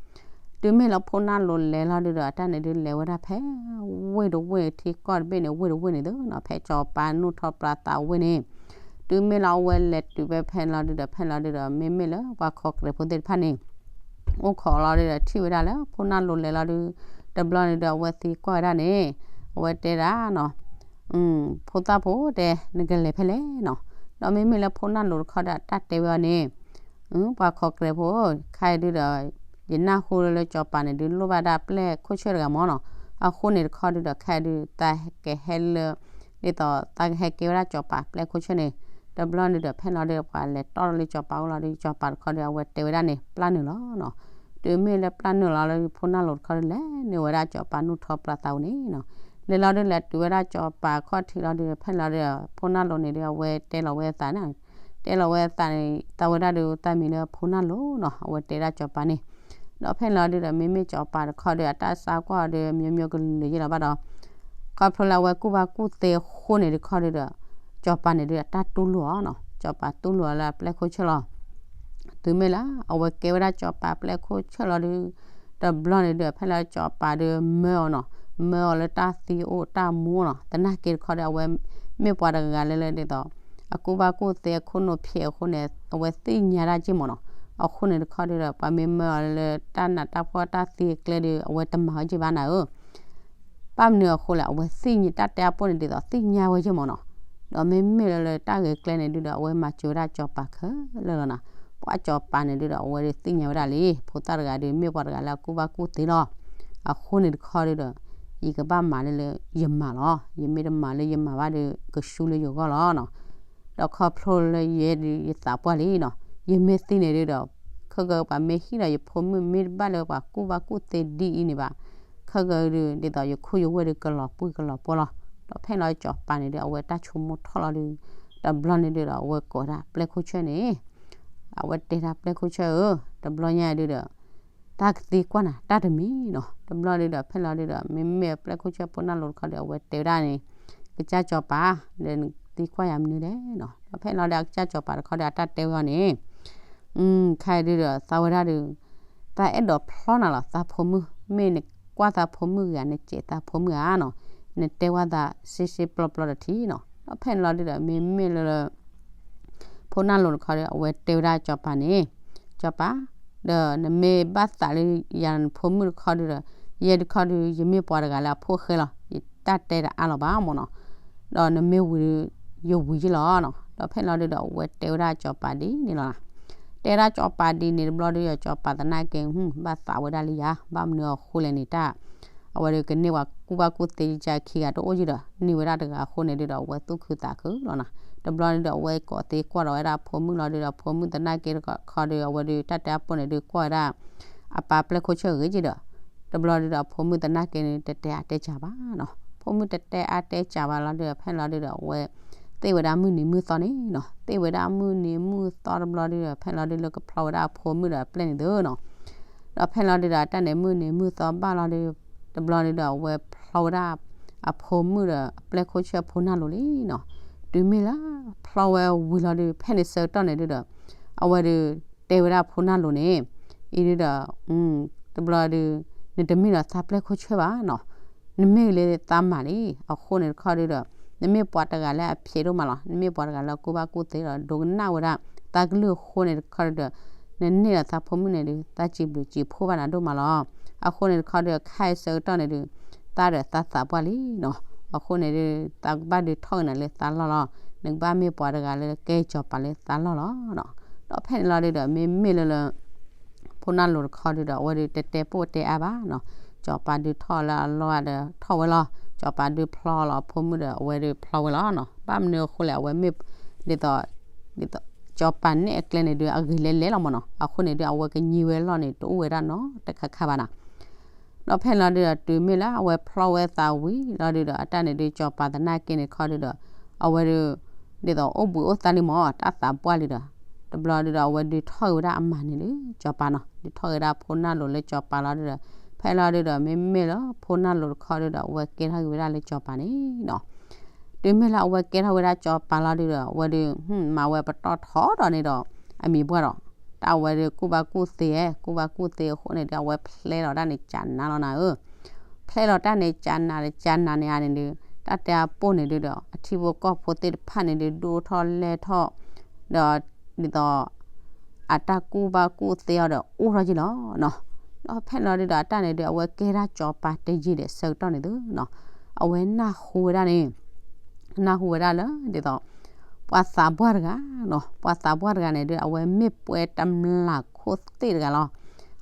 တုၤမ့ၢ်လၢဖိနၢ်လိၤလဲၤလီၤဒုဒီး အတၢ်န့ၣ်ဒုလဲၤဝဲဒၣ်ဖဲ ဝ့ၢ်တဝ့ၢ်ထံကီၢ်တဘ့ၣ်န့ၣ် ဝ့ၢ်တဝ့ၢ်န့ၣ်သ့နီၤ ဖဲစီၤပၤနူၢ်ထီပျၢ်သးဝ့ၢ်န့ၣ် တုၤမ့ၢ်လၢအဝဲလဲၤတုၤဖဲဖဲလီၤဒုဒီး ဖဲလီၤဒုဒီး မ့မ့ၢ်လၢပှၤခီၣ်ကရံးဖိသ့ၣ်တဖၣ်န့ၣ် အိၣ်ခိးလီၤဒုဒီးထံၣ်ဝဲဒၣ်လၢဖိနၢ်လိၤလဲၤလီၤဒု တဘျီန့ၣ်ဒု အဝဲသံကွၢ်ဝဲဒၣ်န့ၣ် အဝဲတဲဒၣ်နီၤ ဖိသၣ်ဖိတဲ နကလဲၤဖဲလဲၣ်နီၤ. ဒီးမ့မ့ၢ်လၢဖိနၢ်လိၤတခီဒီးတၢ်တဲဝဲအီၤန့ၣ် ပှၤခီၣ်ကရံးဖိ ခဲအံၤဒုဒီး ယနၢ်ဟူလၢလၢစီၤပၤန့ၣ်ဒု လိၣ်ဘၣ်ဒၣ်ပျဲၢ်ခိၣ်ဆၢၣ်တဂၤမၢ်နီၤ. အဃိန့ၣ်တခီဒုဒီး ခဲအံၤဒု သးကဟဲလၢ ဒ်သိးသးကဟဲကဲဝဲဒၣ်စီၤပၤပျဲၢ်ခိၣ်ဆၢၣ်န့ၣ် တဘျီန့ၣ်ဒီး ဖဲလီၤဒုဒီး ပှၤလဲၤတီၢ်လၢစီၤပၤအိၣ်လီၤဒု စီၤပၤတခီဒီး အဝဲတဲဝဲဒၣ်န့ၣ် ပျၢ်နုာ်လီၤနီၤ. တုၤမ့ၢ်လၢပျၢ်နုာ်လီၤလၢ ဖိနၢ်လိၤတခီဒီး လဲၤနုာ်ဝဲဒၣ်စီၤပၤနူၢ်ထီပျၢ်သးဝ့ၢ်န့ၣ်နီၤ. လဲၤလီၤဒုလဲၤတုၤဝဲဒၣ်စီၤပၤခီၣ်ထံးလီၤဒု ဖဲလီၤဒု ဖိနၢ်လိၤန့ၣ်ဒု အဝဲတဲလီၤဝဲအသးန့ၣ် တဲလီၤဝဲအသးန့ၣ် သးဝဲဒၣ်ဒု သးမံၤလၢဖိနၢ်လိၤနီၤ အဝဲတဲဒၣ်စီၤပၤန့ၣ်. ဒီးဖဲလီၤဒုဒီး မ့မ့ၢ်စီၤပၤတခီဒီး အတၢ်သံကွၢ်အီၤဒီး မျိုးမျိုးကလုာ်ယဲၢ်လီၤဘၣ်ဒီး ခီဖျိလၢအဝဲကူၣ်ဘၣ်ကူၣ်သ့အဃိန့ၣ်တခီဒုဒီး စီၤပၤန့ၣ်ဒု အတၢ်တူၢ်လိာ်အီၤနီၤ. စီၤပၤတူၢ်လိာ်အီၤလၢအပျဲၢ်ခိၣ်ဆၢၣ်လီၤ. တုၤမ့ၢ်လၢအဝဲကဲဝဲဒၣ်စီၤပၤပျဲၢ်ခိၣ်ဆၢၣ်လီၤဒု တဘျီန့ၣ်ဒု ဖဲလီၤစီၤပၤဒုမၢအီၤနီၤ, မၢအီၤလၢတၢ်သံအိၣ်တၢ်မူနီၤ. သနာ်က့တခီဒီး အဝဲမ့ၢ်ပှၤတဂၤလၢလၢဒ်သိး အကူၣ်ဘၣ်ကူၣ်သ့အခိၣ်နူာ်ဖျဲးအဃိန့ၣ် အဝဲသ့ၣ်ညါတၢ်က့ၢ်မၢ်နီၤ. အဃိန့ၣ်တခီဒုဒီး ပှၤမ့ၢ်မၢအီၤလၢတၢ်နးတၢ်ဖှီၣ်တၢ်သံအကျဲဒု အဝဲတမၤဝဲက့ၢ်ဘၣ်နၤဧၢ ဘၣ်မနုၤအဃိလဲၣ်, အဝဲသ့ၣ်ညါတၢ်တဲအပိၢ်န့ၣ်ဒ်သိး သ့ၣ်ညါဝဲက့ၢ်မၢ်နီၤ. ဒီးမ့မ့ၢ်လၢလၢတၢ်ဂဲၤကျဲန့ၣ်ဒုဒီး အဝဲမၤစၢၤဝဲဒၣ်စီၤပၤခဲလၢာ်လီၤနီၤ. ပှၤစီၤပၤန့ၣ်ဒုဒီး အဝဲဒုးသ့ၣ်ညါဝဲဒၣ်လံ ဖိသၣ်တဂၤဒုး မ့ၢ်ပှၤတဂၤလၢအကူၣ်ဘၣ်ကူၣ်သ့လီၤ. အဃိန့ၣ်တခီဒုဒီး ယကဘၣ်မၤလၢလၢယမၤလီၤ. ယမ့ၢ်တမၤလၢယမၤဘၣ်ဒုး ကဆူလၢယဂီၢ်လီၤနီၤ. ဒီးခီဖျိလၢယဲဒုး ယသးပှၢ်လံနီၤ. ယမ့ၢ်သံန့ၣ်ဒုဒီး ခဲကပှၤမ့ၢ်ဟံၣ်ဒီး ယဖိမုၣ်မ့ၢ်တဘၣ်လၢပှၤကူၣ်ဘၣ်ကူၣ်သ့ဒ်အံၤန့ၣ်ဘၣ်, ခဲကဒုး ဒ်သိးယခိၣ်ယဝဲၢ်ဒုးကလီၤပှံၢ်ကလီၤပှီၢ်လီၤ. ဒီးဖဲလီၤစီၤပၤန့ၣ်ဒုး အဝဲတၢ်ဆိကမိၣ်ထီၣ်လီၤဒုး တဘျီန့ၣ်ဒုဒီး အဝဲကိးဒၣ်ပျဲၢ်ခိၣ်ဆၢၣ်န့ၣ် အဝဲတဲဒၣ်ပျဲၢ်ခိၣ်ဆၢၣ်ဧၢ, တဘျီညါဒုဒီး တၢ်ကသံကွၢ်နၤ တၢ်တမံၤနီၤ. တဘျီဒုဒီး ဖဲလီၤဒုဒီး မ့မ့ၢ်ပျဲၢ်ခိၣ်ဆၢၣ်ဖိနၢ်လိၤတခီဒီး အဝဲတဲဝဲဒၣ်န့ၣ် ကစၢ်စီၤပၤ ဒီးနသံကွၢ်ယၤမနုၤလဲၣ်နီၤ. ဒီးဖဲလီၤဒုး အကစၢ်စီၤပၤတခီဒီး အတၢ်တဲဝဲအီၤန့ၣ် ခဲအံၤဒုဒီး သးဝဲဒၣ်ဒုး သးအဲၣ်ဒိးဖျီနၤလီၤ သးဖိမုၣ်, မ့ၢ်နကွၢ်သးဖိမုၣ်ဂ့ၤဧါ နစဲးသးဖိမုၣ်ဧါနီၤ, နတဲဝဲသးစ့စ့ပျီပျီတထံၣ်နီၤ. ဒီးဖဲန့ၣ်လီၤဒုဒီး မ့မ့ၢ်လၢ ဖိနၢ်လိၤတခီဒီး အဝဲတဲဝဲဒၣ်စီၤပၤန့ၣ်, စီၤပၤ, ဒီးနမ့ၢ်ဘၣ်သးလၢယၤနဖိမုၣ်တခီဒုဒီး ယဲဒုးခီဒုး ယမ့ၢ်ပှၤတဂၤလၢအဖိၣ်ဃဲလီၤ, ယတၢ်တဲတအါလီၤဘၣ်မၢ်နီၤ. ဒီးနမ့ၢ်ဝံၤဒုး ယဝံၤယ့ၢ်လီၤနီၤ. ဒီးဖဲန့ၣ်လီၤဒုဒီး အဝဲတဲဝဲဒၣ်စီၤပၤဒ်န့ၣ်လီၤ. တဲဒၣ်စီၤပၤဒ်န့ၣ်တဘျီဒုဒီး စီၤပၤသနာ်က့ ဘၣ်သးဝဲဒၣ်လံယၤ, ဘၣ်မနုၤအဃိလဲၣ်န့ၣ်တၢ် အဝဲဒုးကန့ၢ်ပှၤကူၣ်ဘၣ်ကူၣ်သ့ကခံဂၤတအိၣ်က့ဒီး န့ၢ်ဝဲဒၣ်တဂၤအဃိန့ၣ်ဒုဒီး အဝဲသူၣ်ခုသးခုလီၤနီၤ. တဘျီဒုဒီး အဝဲကိးသံကွၢ်ဒီးဝဲဒၣ်ဖိမုၣ်လီၤဒုဒီး ဖိမုၣ်သနာ်က့တခီဒီး အဝဲဒုးတၢ်တဲအပိၢ်န့ၣ်ဒုးကွၢ်ဝဲဒၣ် အပၢ်ပျဲၢ်ခိၣ်ဆၢၣ်ဂ့ၤက့ဒီး တဘျီဒုဒီး ဖိမုၣ်သနာ်က့န့ၣ် တတဲအါတဲစှၤဘၣ်နီၤ. ဖိမုၣ်တတဲအါတဲစှၤဘၣ်လီၤဒုဒီး ဖဲလီၤဒုဒီး အဝဲသ့ၣ်ဝဲဒၣ်မုၢ်နံၤမုၢ်သီန့ၣ်နီၤ. သ့ၣ်ဝဲဒၣ်မုၢ်နံၤမုၢ်သီတဘျီဒုဒီး ဖဲလီၤဒုလၢကဖျီဝဲဒၣ်အဖိမုၣ်ဒီးအပျဲၢ်န့ၣ်သုနီၤ. ဒီးဖဲလီၤဒုဒီး အတၢ်န့ၣ်မုၢ်နံၤမုၢ်သီဘၣ်လီၤဒု တဘျီဒုဒီး အဝဲဖျီဝဲဒၣ် အဖိမုၣ်ဒီးအပျဲၢ်ခိၣ်ဆၢၣ်ဖိနၢ်လိၤလံနီၤ. တုၤမ့ၢ်လၢ ဖျီဝဲဝံၤလီၤဒု ဖဲန့ၣ်ဆၢကတီၢ်န့ၣ်ဒုဒီး အဝဲဒုးတဲဝဲဒၣ်ဖိနၢ်လိၤန့ၣ် အံၤဒုဒီး တဘျီဒု နတမ့ၢ်ဒီးသးပျဲၢ်ခိၣ်ဆၢၣ်ဘၣ်နီၤ. နမ့ၢ်လၢသးမၤလံ. အဃိန့ၣ်တခီဒုဒီး နမ့ၢ်ပှၤတဂၤလၢအဖျဲးဒိၣ်မးလီၤ. နမ့ၢ်ပှၤတဂၤလၢကူၣ်ဘၣ်ကူၣ်သ့ဒီး ဒိကနၣ်ဝဲဒၣ်သးကလုၢ်အဃိန့ၣ်တခီဒုဒီး နန့ၢ်ဒီးသးဖိမုၣ်န့ၣ်ဒု သးစံးဘျုးစံးဖှိၣ်ဘၣ်နၤဒိၣ်မးလီၤ. အဃိန့ၣ်တခီဒု ခဲအံၤဆၢကတီၢ်န့ၣ်ဒု သးဒီးသးသးပှၢ်လံနီၤ. အဃိန့ၣ်ဒု သးကဘၣ်ဒုးထီၣ်က့ၤနၤလၢသးလီၢ်လီၤ. နကဘၣ်မ့ၢ်ပှၤတဂၤလၢကဲစီၤပၤလၢသးလီၢ်လီၤနီၤ. ဒီးဖဲန့ၣ်လီၤဒုဒီး မ့မ့ၢ်လၢလၢ ဖိနၢ်လိၤတခီဒုဒီး အဝဲဒုးတဲတဲပိၢ်တဲအါဘၣ်နီၤ. စီၤပၤဒုးထီၣ်လၢအလီၢ်ဒီးထီၣ်ဝဲလီၤ. စီၤပၤဒုးဖျီလီၤအဖိမုၣ်ဒီး အဝဲဒုးဖျီဝဲလီၤနီၤ. ဘၣ်မနုၤအဃိလဲၣ် အဝဲမ့ၢ်ဒ်သိး ဒ်သိး စီၤပၤနဲၣ်အကျဲန့ၣ်ဒု အဂ့ၤလဲၤလဲၤလီၤမၢ်နီၤ. အဃိန့ၣ်ဒု အဝဲကညံဝဲလီၢ်န့ၣ် တအိၣ်ဝဲဒၣ်နီတခါခါဘၣ်နီၤ. ဒီးဖဲန့ၣ်လီၤဒုဒီး တုၤမ့ၢ်လၢအဝဲဖျီဝဲသးဝံၤလီၤဒုဒီး အတၢ်န့ၣ်ဒု စီၤပၤသနာ်က့န့ၣ်တခီဒုဒီး အဝဲဒု ဒ်သိးအိၣ်ဘှံးအိၣ်သါလံမၢ် တၢ်သးပှၢ်လံဒီး တဘျီဒုဒီး အဝဲဒုးထီၣ်က့ၤဝဲဒၣ်အမၤန့ၣ်လၢစီၤပၤနီၤ. ဒုးထီၣ်က့ၤဝဲဒၣ်ဖိနၢ်လိၤလၢစီၤပၤလီၤဒုဒီး ဖဲလီၤဒုဒီး မ့မ့ၢ်လၢဖိနၢ်လိၤတခီဒုဒီး အဝဲကဲထီၣ်က့ၤဝဲဒၣ်လၢစီၤပၤန့ၣ်နီၤ. တုၤမ့ၢ်လၢအဝဲကဲထီၣ်ဝဲဒၣ်စီၤပၤလီၤဒုဒီး အဝဲဒု မၤဝဲပတီၢ်ထီဒီးန့ၣ်ဒီး အမံၤပှၢ်ဒီး တၢ်အဝဲဒု ကူၣ်ဘၣ်ကူၣ်သ့ ကူၣ်ဘၣ်ကူၣ်သ့အဃိန့ၣ်ဒု အဝဲဖျဲလီၤတၢ်န့ၣ် ကနးလီၤနၤဧၢ. ဖျဲလီၤတၢ်န့ၣ် ကနး ကနးန့ၣ်ဧါန့ၣ်ဒု တၢ်တဲအပိၢ်န့ၣ်ဒုဒီး အထံဖိကီၢ်ဖိသ့ၣ်တဖၣ်န့ၣ်ဒု ဒိၣ်ထီၣ်လဲၢ်ထီၣ် ဒီး ဒ်သိး အတၢ်ကူၣ်ဘၣ်ကူၣ်သ့အီၤဒီးအိၣ်ထီၣ်က့ၤလီၤနီၤ. ဒီးဖဲန့ၣ်လီၤဒုဒီး အတၢ်န့ၣ်ဒု အဝဲကဲဒၣ်စီၤပၤတယံာ်ဒီးဆၢကတီၢ်န့ၣ်သုနီၤ. အဝဲနၢ်ဟူဝဲဒၣ်န့ၣ် နၢ်ဟူဝဲဒၣ်လၢ ဒ်သိး ပှၤသးပှၢ်တဂၤနီၤ, ပှၤသးပှၢ်တဂၤန့ၣ်ဒု အဝဲမ့ၢ်ပှဲၤတမျၢ်ခိၣ်သ့ၣ်တဂၤလီၤ.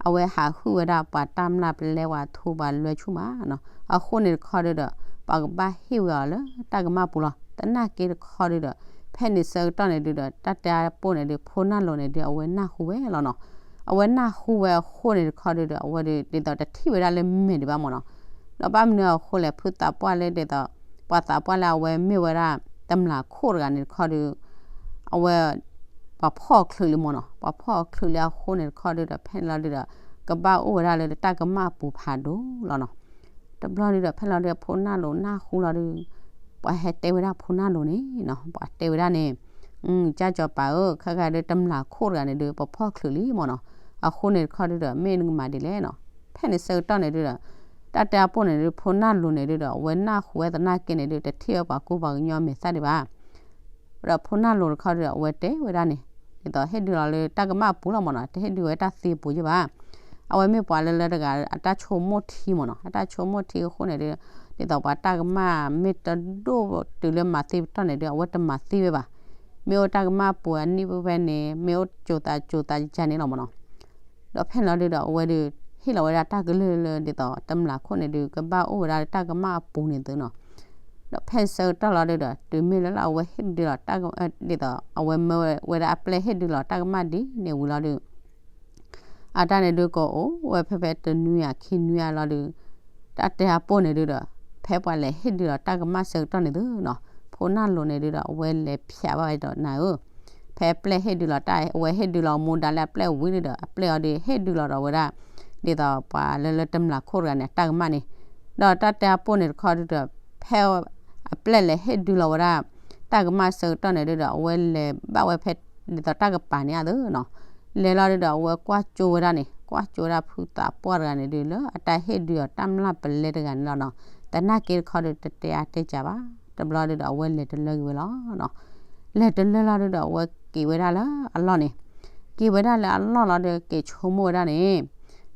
အဝဲဟးဟုၣ်ဝဲဒၣ်ပှၤတၢ်မျၢ်ပလဲ ပှၤထူပှၤလွဲဆူၣ်မးနီၤ. အဃိန့ၣ်တခီဒုဒီး ပှၤကဘၣ်ဟ့ၣ်ဝဲအီၤလၢတၢ်ကမၣ်ပူၤလီၤ. သနာ်က့တခီဒုဒီး ဖဲန့ၣ်ဆၢကတီၢ်န့ၣ်ဒုဒီး တၢ်တဲပိၢ်န့ၣ်ဒု ဖိနၢ်လိၤန့ၣ်ဒု အဝဲနၢ်ဟူဝဲလီၤနီၤ. အဝဲနၢ်ဟူဝဲအဃိန့ၣ်တခီဒုဒီး အဝဲဒု ဒ်သိးတထံၣ်ဝဲဒၣ်လၢမဲာ်ဒံးဘၣ်မးနီၤ. ဒီးဘၣ်မနုၤအဃိလဲၣ် ဖုသးပှၢ်လၢဒ်သိး ပှၤသးပှၢ်လၢအဝဲမ့ၢ်ဝဲဒၣ် တမျၢ်ခိၣ်တဂၤန့ၣ်တခီဒု အဝဲ ပှၤဖီၣ်အီၤချုးလံမးနီၤ, ပှၤဖီၣ်အီၤချုးလံအဃိန့ၣ်တခီဒုဒီး ဖဲန့ၣ်လီၤဒုဒီး ကဘၣ်အိၣ်ဝဲဒၣ်လၢတၢ်ကမၣ်အပူၤဖးဒိၣ်လီၤနီၤ. တဘျီဒုဒီး ဖဲလီၤဒု ဖိနၢ်လိၤနၢ်ဟူလီၤဒု ပှၤဟဲတဲဝဲဒၣ်ဖိနၢ်လိၤန့ၣ်နီၤ, ပှၤတဲဝဲဒၣ်န့ၣ် ကၢ်စီၤပၤဧၢ, ခဲခါဒု တမျၢ်ခိၣ်တဂၤန့ၣ်ဒု ပဖီၣ်ချုးလံမးနီၤ. အဃိန့ၣ်တခီဒုဒီး မ့ၢ်နကမၤဒ်လဲၣ်နီၤ. ဖဲန့ၣ်ဆၢကတီၢ်န့ၣ်ဒုဒီး တၢ်တဲအပိၢ်န့ၣ်ဒု ဖိနၢ်လိၤန့ၣ်ဒုဒီး အဝဲနၢ်ဟူဝဲသနာ်က့န့ၣ်ဒု တထံၣ်ဝဲပှၤကူပှၤကညီမဲာ်သၣ်ဒံးဘၣ်. ဒီးဖိနၢ်လိၤတခီဒုဒီး အဝဲတဲဝဲဒၣ်န့ၣ် ဒ်သိးဟ့ၣ်ဒုးလီၤလၢတၢ်ကမၣ်အပူၤလီၤမးနီၤ, တဟ့ၣ်ဒုးဝဲတၢ်သံအပူၤယ့ၢ်ဘၣ်. အဝဲမ့ၢ်ပှၤလၢလၢတဂၤ အတၢ်ဆိကမိၣ်ထံမးနီၤ, အတၢ်ဆိကမိၣ်ထံအဃိန့ၣ်ဒု ဒ်သိးပှၤတၢ်ကမၣ်မ့ၢ်တဒိၣ်တုၤလၢမၤသံပတီၢ်န့ၣ်ဒု အဝဲတမၤသံဝဲဘၣ်. မ့ၢ်အိၣ်တၢ်ကမၣ်အပူၤအနံၣ်ဖဲန့ၣ် မ့ၢ်အိၣ်ကၠိၤသးကၠိၤသးယၤန့ၣ်လီၤမးနီၤ. ဒီးဖဲန့ၣ်လီၤဒုဒီး အဝဲဒု ဟ့ၣ်လီၤဝဲဒၣ်တၢ်ကလုၢ်လၢဒ်သိး တမျၢ်ခိၣ်န့ၣ်ဒု ကဘၣ်အိၣ်ဝဲဒၣ်လၢတၢ်ကမၣ်အပူၤန့ၣ်သုနီၤ. ဒီးဖဲဆၢကတီၢ်လီၤဒုဒီး တုၤမ့ၢ်လၢလၢအဝဲဟ့ၣ်ဒုးလီၤတၢ်က ဒ်သိး အဝဲမၢဝဲဒၣ်အပျဲၢ်ဟ့ၣ်ဒုးလီၤတၢ်ကမၣ်ဒ်န့ၣ်ဝံၤလီၤဒု အတၢ်န့ၣ်ဒုကအိၣ်ဝဲဖဲဖဲတနွံဧါခံနွံဧါလီၤဒု တၢ်တဲအပိၢ်န့ၣ်ဒုဒီး ဖဲပှၤလဲၤဟ့ၣ်ဒုးလီၤတၢ်ကမၣ်ဆၢကတီၢ်န့ၣ်သုနီၤ, ဖိနၢ်လိၤန့ၣ်ဒုဒီး အဝဲလဲၤဖျးဘၣ်ဝဲဒီးနၤဧၢ, ဖဲအပျဲၢ်ဟ့ၣ်ဒုးလီၤတၢ် အဝဲဟ့ၣ်ဒုးလီၤမူဒါလၢအပျဲၢ်ဝံၤဒုဒီး အပျဲၢ်အီၤဒုဟ့ၣ်ဒုးလီၤဒီးဝဲဒၣ် ဒ်သိးပှၤလၢလၢတမျၢ်ခိၣ်တဂၤန့ၣ် အတၢ်ကမၣ်န့ၣ်, ဒီးတၢ်တဲအပိၢ်န့ၣ်တခီဒုဒီး ဖဲအပျဲၢ်လဲၤဟ့ၣ်ဒုးလီၤဝဲဒၣ် တၢ်ကမၣ်ဆၢကတီၢ်န့ၣ်ဒုဒီး အဝဲလဲၤဘၣ်ဝဲဖဲ ဒ်သိးတၢ်ကပၤန့ၣ်အသိးနီၤ, လဲၤလီၤဒုဒီး အဝဲကွၢ်ကၠိဝဲဒၣ်န့ၣ် ကွၢ်ကၠိဝဲဒၣ်ဖုသးပှၢ်တဂၤန့ၣ်ဒုလၢ အတၢ်ဟ့ၣ်ဒုးအီၤတၢ်မျၢ်ပလဲတဂၤန့ၣ်လီၤနီၤ, သနာ်က့တခီဒု တတဲအါတဲကးဘၣ်, တဘျီဒုဒီး အဝဲလဲၤတလၢက့ၤဝဲလီၤနီၤ, လဲၤတလၢလီၤဒုဒီး အဝဲက့ၤဝဲဒၣ်လၢအလီၢ်န့ၣ်, က့ၤဝဲဒၣ်လၢအလီၢ်လီၤဒု က့ၤဆိကမိၣ်ဝဲဒၣ်န့ၣ်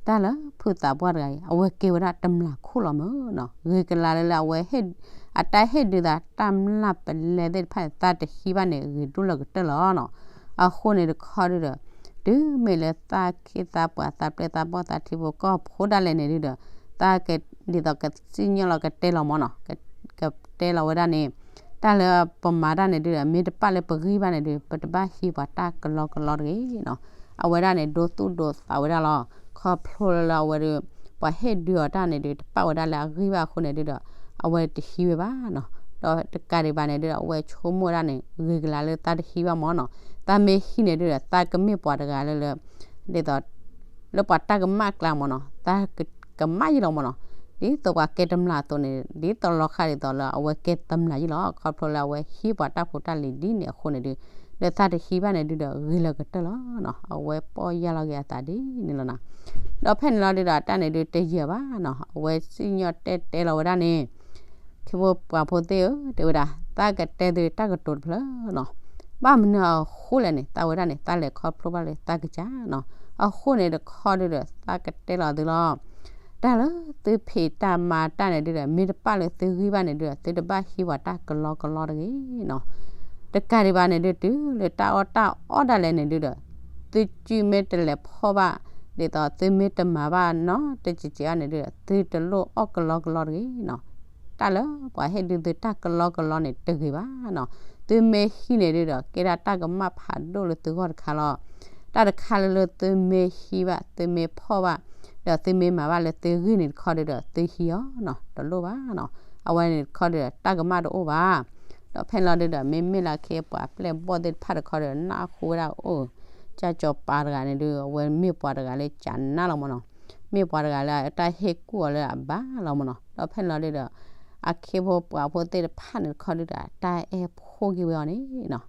တၢ်လၢဖုသးပှၢ်တဂၤအံၤ အဝဲကဲဝဲဒၣ်တမျၢ်ခိၣ်လီၤမးနီၤ, ဂ့ၤကလၤလၢလၢအဝဲ အတၢ်ဟ့ၣ်ဒုးသးတၢ်မျၢ်ပလဲသ့ၣ်တဖၣ်န့ၣ် သးတဟံးဘၣ်န့ၣ် ဂ့ၤဒိၣ်လၢကတၢၢ်လီၤနီၤ, အဃိန့ၣ်တခီဒုဒီး တုၤမ့ၢ်လၢသးခ့သးပှၢ်သးပျဲၢ်သးဘီၣ်သးထံဖိကီၢ်ဖိဒၣ်လဲာ်န့ၣ်ဒုဒီး သးက ဒ်သိးကစံၣ်ညီၣ်လီၤကတဲလီၤမးနီၤ, ကတဲလီၤဝဲဒၣ်န့ၣ် တၢ်လၢပမၤတၢ်န့ၣ်ဒုဒီး မ့ၢ်တပာ်လၢပဂံၢ်ဘၣ်န့ၣ်ဒု ပတဘၣ်ဟံးပှၤတၢ်ကလီကလီတဂ့ၤနီၤ, အဝဲဒၣ်န့ၣ် ဒိသူၣ်ဒိသးဝဲဒၣ်လီၤ, ခီဖျိလၢလၢအဝဲဒု ပှၤဟ့ၣ်ဒုးအီၤတၢ်န့ၣ်ဒု တပာ်ဝဲဒၣ်လၢအဂံၢ်ဘၣ်အဃိန့ၣ်ဒုဒီး အဝဲတဟံးဝဲဘၣ်နီၤ, ဒီးတကးဒံးဘၣ်န့ၣ်ဒုဒီး အဝဲဆိကမိၣ်ဝဲဒၣ်န့ၣ် ဂ့ၤကလၤလၢသးတဟံးဘၣ်မးနီၤ, သးမ့ၢ်ဟံးန့ၣ်ဒုဒီး သးကမ့ၢ်ပှၤတဂၤလၢလၢ ဒ်သိး လၢပှၤတၢ်ကမၣ်ကျါမးနီၤ, သးကမၣ်ယံလီၤမးနီၤ, ဒ်သိးပှၤကဲတမျၢ်အသိးန့ၣ် ဒ်သိးလီၤဃာ်ဒ်သိးလၢ အဝဲကဲတမျၢ်ယံလီၤ, ခီဖျိလၢအဝဲဟံးပှၤတၢ်ဖိတၢ်လံၤဒ်န့ၣ်အဃိန့ၣ်ဒု လၢသးတဟံးဘၣ်န့ၣ်ဒုဒီး ဂ့ၤလၢကတၢၢ်လီၤနီၤ, အဝဲပီၢ်ယၢ်လီၤက့ၤအသးဒ်န့ၣ်လီၤနီၤ, ဒီးဖဲန့ၣ်လီၤဒုဒီး အတၢ်န့ၣ်ဒု တယံာ်ဘၣ်နီၤ, အဝဲစံၣ်ညီၣ်တဲတဲလီၤဝဲဒၣ်န့ၣ် ထံဖိကီၢ်ဖိသ့ၣ်ဧၢ, တဲဝဲဒၣ် သးကတဲသုတၢ်ကတိၤတဖျၢၣ်နီၤ, ဘၣ်မနုၤအဃိလဲၣ်န့ၣ် သးဝဲဒၣ်န့ၣ် သးလဲၤခီဖျိဘၣ်လၢသးကစၢ်နီၤ, အဃိန့ၣ်တခီဒုဒီး သးကတဲလီၤသုလီၤ, တၢ်လၢသုဖံးတၢ်မၤတၢ်န့ၣ်ဒုဒီး မ့ၢ်တပာ်လၢသုဂံၢ်ဘၣ်န့ၣ်ဒုဒီး သုတဘၣ်ဟံးပှၤတၢ်ကလီကလီတဂ့ၤနီၤ, တကးဒံးဘၣ်န့ၣ်ဒု တုၤလၢတၢ်အီၣ်တၢ်အီဒၣ်လဲာ်န့ၣ်ဒုဒီး သုကုမ့ၢ်တလဲၤဖီၣ်ဘၣ် ဒ်သိးသုမ့ၢ်တမၤဘၣ်နီၤ တစဲးစဲးအီၤန့ၣ်ဒုဒီး သုတလိၣ်အီၣ်ကလီကလီတဂ့ၤနီၤ, တၢ်လၢပှၤဟ့ၣ်ဒုသုတၢ်ကလီကလီန့ၣ်တဂ့ၤဘၣ်နီၤ, သုမ့ၢ်ဟံးန့ၣ်ဒုဒီး ကဲဒၣ်တၢ်ကမၣ်ဖးဒိၣ်လၢသုဂီၢ်တခါလီၤ, တၢ်တခါလၢလၢသုမ့ၢ်ဟံးဘၣ် သုမ့ၢ်ဖီၣ်ဘၣ် ဒီးသုမ့ၢ်မၤဘၣ်လၢသုဂံၢ်န့ၣ်တခီဒုဒီး သုဟံးအီၤနီၤ တလိၣ်ဘၣ်နီၤ, အဝဲန့ၣ်တခီဒုဒီး တၢ်ကမၣ်တအိၣ်ဘၣ်, ဒီးဖဲန့ၣ်လီၤဒုဒီး မ့မ့ၢ်လၢခဲအံၤပှၤပျဲၢ်ဘီၣ်သ့ၣ်တဖၣ်တခီဒီး နၢ်ဟူဝဲဒၣ်အိၣ် ကၢ်စီၤပၤတဂၤန့ၣ်ဒု အဝဲမ့ၢ်ပှၤတဂၤလၢကနၣ်လီၤမးနီၤ, မ့ၢ်ပှၤတဂၤလၢအတၢ်ဟ့ၣ်ကူၣ်အီၤလၢအဘၣ်လီၤမ့ၢ်နီၤ. ဒီးဖဲန့ၣ်လီၤဒုဒီး အခ့ဖိပှၤဖိသ့ၣ်တဖၣ်န့ၣ်တခီဒုဒီး အတၢ်အဲၣ်ဖှိၣ်က့ၤဝဲအီၤန့ၣ်နီၤ.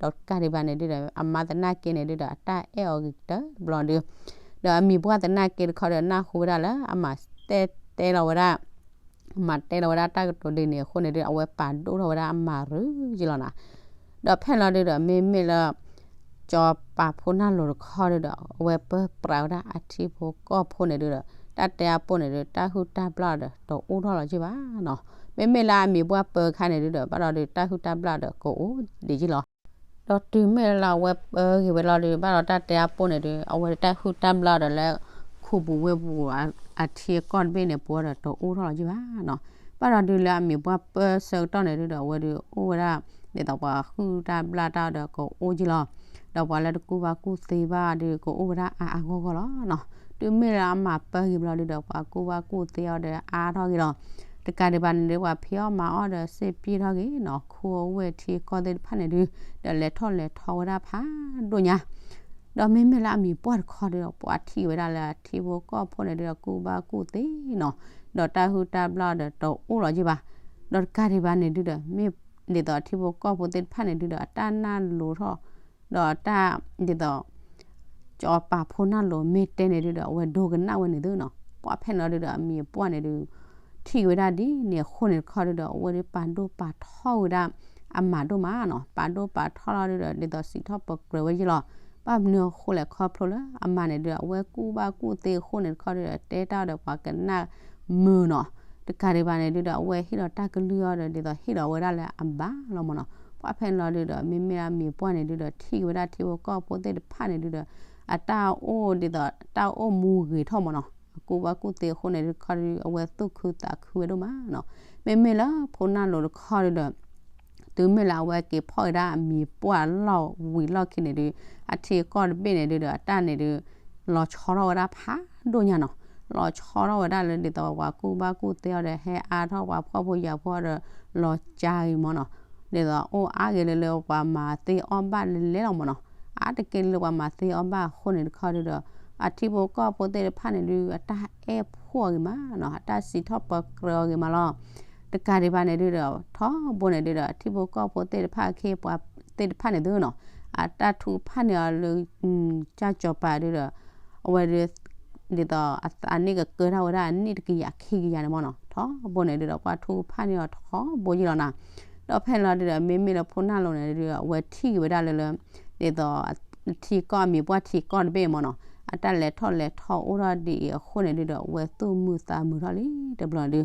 ဒီးတကးဒံးဘၣ်န့ၣ်ဒုဒီး အမါသနာ်က့န့ၣ်ဒုဒီး အတၢ်အဲၣ်အီၤဂ့ၤကတၢၢ်တဘျီဒု ဒီးအမံၤပှၢ်သနာ်က့တခီဒီး နၢ်ဟူဝဲဒၣ်လၢအမၤတဲတဲလီၤဝဲဒၣ် မၤတဲလီၤဝဲဒၣ်တၢ်ကတိၤဒ်န့ၣ်အဃိန့ၣ်ဒု အဝဲပာ်ဒိၣ်ထီၣ်ဝဲဒၣ်အမၤရူၤက့ၤလီၤနၤ. ဒီးဖဲန့ၣ်လီၤဒုဒီး မ့မ့ၢ်လၢ ကၠီၤပၤဖိနၢ်လိၤတခီဒုဒီး အဝဲပၢပြးဝဲဒၣ်အထံဖိကီၢ်ဖိန့ၣ်ဒုဒီး တၢ်တဲအပိၢ်န့ၣ်ဒု တၢ်ဟုၣ်တၢ်ဘျၣ်ဒီး တအိၣ်ထီၣ်လီၤက့ၤဘၣ်နီၤ. မ့မ့ၢ်လၢအမံၤပှၢ်ပၢအခါန့ၣ်ဒုဒီး ဘၣ်ဒီးဒု တၢ်ဟုၣ်တၢ်ဘျၣ်ဒီးကအိၣ်ဒံးက့ၤလီၤ. ဒီးတုၤမ့ၢ်လၢအဝဲပၢဂ့ၤဝဲလီၤဒု ဘၣ်ဒီးတၢ်တဲအပိၢ်န့ၣ်ဒု အဝဲတၢ်ဟုၣ်တၢ်ဘျၣ်ဒီးလၢ ခူပူၤဝ့ၢ်ပူၤအထံအကီၢ်တဘ့ၣ်န့ၣ် ပှၤဒီးတအိၣ်ထီၣ်လီၤက့ၤဘၣ်နီၤ. ဘၣ်ဒီးဒုလၢအမံၤပှၢ်ပၢဆၢကတီၢ်န့ၣ်ဒုဒီး အဝဲဒုအိၣ်ဝဲဒၣ် ဒ်သိးပှၤဟုၣ်တၢ်ဘျၣ်တၢ်ဒီးကအိၣ်က့ၤလီၤ. ဒီးပှၤလၢတကူၣ်ဘၣ်ကူၣ်သ့ဘၣ်ဒုကအိၣ်ဝဲဒၣ်အါအါဂီၢ်ဂီၢ်လီၤနီၤ. တုၤမ့ၢ်လၢအမၤပၢဂ့ၤဘျီဒုဒီး ပှၤကူၣ်ဘၣ်ကူၣ်သ့အီၤဒီးအါထီၣ်ဂ့ၤလီၤ. တကးဒံးဘၣ်န့ၣ်ဒု ပှၤဖံးအီၣ်မၤအီၣ်ဒီးစ့ၢ်ပျံၤထီၣ်ဂ့ၤနီၤ. ခူအဝ့ၢ်ထံကီၢ်သ့ၣ်တဖၣ်န့ၣ်ဒု ဒီးလဲၤထီၣ်လဲၤထီဝဲဒၣ်ဖးဒိၣ်ညါ ဒီးမ့မ့ၢ်လၢအမံၤပှၢ်တခီဒုဒီး ပှၤထံၣ်ဝဲဒၣ်လၢအထံဖိကီၢ်ဖိန့ၣ်ဒုဒီး ကူၣ်ဘၣ်ကူၣ်သ့နီၤ. ဒီးတၢ်ဟုၣ်တၢ်ဘျၣ်ဒီးတအိၣ်လီၤက့ၤဘၣ်. ဒီးတကးဒံးဘၣ်န့ၣ်ဒုဒီး မ့ၢ်ဒ်သိးအထံဖိကီၢ်ဖိသ့ၣ်တဖၣ်န့ၣ်ဒုဒီး အတၢ်နၢ်လိၤထီၣ် ဒီးတၢ်ဒ်သိး ကၠီၤပၤဖိနၢ်လိၤမ့ၢ်တဲန့ၣ်ဒုဒီး အဝဲဒိကနၣ်ဝဲန့ၣ်သုနီၤ. ပှၤဖဲန့ၣ်လီၤဒုဒီး အမံၤပှၢ်န့ၣ်ဒု ထံၣ်ဝဲဒၣ်ဒ်န့ၣ်အဃိန့ၣ်တခီဒုဒီး အဝဲဒုပာ်ဒိၣ်ပာ်ထီၣ်ဝဲဒၣ် အမၤဒိၣ်မးနီၤ. ပာ်ဒိၣ်ပာ်ထီၣ်လီၤဒုဒီး ဒ်သိးစံးထီၣ်ပတြၢၤဝဲယ့ၣ်လီၤ. ဘၣ်မနုၤအဃိလဲၣ် ခီဖျိလၢအမါန့ၣ်ဒုဒီး အဝဲကူၣ်ဘၣ်ကူၣ်သ့အဃိန့ၣ်တခီဒုဒီး တဲတၢ်ဒီးပှၤကနၣ်မုာ်နီၤ. တကးဒံးဘၣ်န့ၣ်ဒုဒီး အဝဲဟ့ၣ်ဒီးတၢ်ကလုၢ်အီၤဒီး ဒ်သိးဟ့ၣ်ဒီးဝဲဒၣ်လၢအဘၣ်လီၤမ့ၢ်နီၤ. ပှၤဖဲန့ၣ်လီၤဒုဒီး မ့မ့ၢ်အမံၤပှၢ်န့ၣ်ဒုဒီး ထံၣ်က့ၤဝဲဒၣ်ထံဖိကီၢ်ဖိသ့ၣ်တဖၣ်န့ၣ်ဒုဒီး အတၢ်အိၣ်ဒ်သိး တၢ်အိၣ်မူဂ့ၤထီၣ်မ့ၢ်နီၤ. အကူၣ်ဘၣ်ကူၣ်သ့အဃိန့ၣ်ဒုတခီဒု အဝဲသူၣ်ခုသးခုဝဲဒိၣ်မးနီၤ. မ့မ့ၢ်လၢဖိနၢ်လိၤတခီဒုဒီး တုၤမ့ၢ်လၢအဝဲက့ၤဖီၣ်ဝဲဒၣ်အမံၤပှၢ်လီၢ်ဝံၤလီၢ်ခံန့ၣ်ဒု အထံအကီၢ်တဘ့ၣ်န့ၣ်ဒုဒီး အတၢ်န့ၣ်ဒု လီၤဆီထီၣ်ဝဲဒၣ်ဖးဒိၣ်ညါနီၤ. လီၤဆီထီၣ်ဝဲဒၣ်လၢဒ်သိးပှၤကူၣ်ဘၣ်ကူၣ်သ့အီၤဒီး ဟဲအါထီၣ်ပှၤဖှီၣ်ဖိယာ်ဖိအီၤဒီး လီၤကၢ်ဂ့ၤမ့ၢ်နီၤ. ဒ်သိးအိၣ်အါဂ့ၤလၢလၢပှၤမၤသ့အီၣ်ဘၣ်လဲၤလဲၤလီၤမ့ၢ်နီၤ. အါတက့ၢ်လၢပှၤမၤသ့အီၣ်ဘၣ်အဃိန့ၣ်တခီဒုဒီး အထံဖိကီၢ်ဖိသ့ၣ်တဖၣ်န့ၣ်ဒု အတၢ်အဲၣ်ဖှိၣ်အီၤဂ့ၤမးနီၤ. အတၢ်စံးထီၣ်ပတြၢၤအီၤဂ့ၤမးလီၤ. တကးဒံးဘၣ်န့ၣ်ဒုဒီး ထီဘိန့ၣ်ဒုဒီး အထံဖိကီၢ်ဖိသ့ၣ်တဖၣ်အခ့အပှၤသ့ၣ်တဖၣ်န့ၣ်သုနီၤ အတၢ်ထုကဖၣ်န့ၢ်အီၤလၢ ကၠၢ်ကၠီၤပၤဒုဒီး အဝဲဒု ဒ်သိးအသးန့ၣ်ကကၢထီၣ်ဝဲဒၣ်အနံၣ်တကယၤခံကယၤန့ၣ်မ့ၢ်နီၤ. ထီဘိန့ၣ်ဒုဒီး ပှၤထုကဖၣ်န့ၢ်အီၤထီဘိယ့ၣ်လီၤနၤ. ဒီးဖဲန့ၣ်လီၤဒုဒီး မ့မ့ၢ်လၢဖိနၢ်လိၤန့ၣ်ဒုဒီး အဝဲထံၣ်က့ၤဝဲဒၣ်လၢလၢ ဒ်သိး ထံကီၢ်အမံၤပှၢ်ထံကီၢ်တဘ့ၣ်မ့ၢ်နီၤ အတၢ်လဲၤထီၣ်လဲၤထီအိၣ်ထီၣ်ဒ်အံၤအဃိန့ၣ်ဒုဒီး အဝဲသူၣ်မုာ်သးမုာ်ထီၣ်လံတဘျီဒု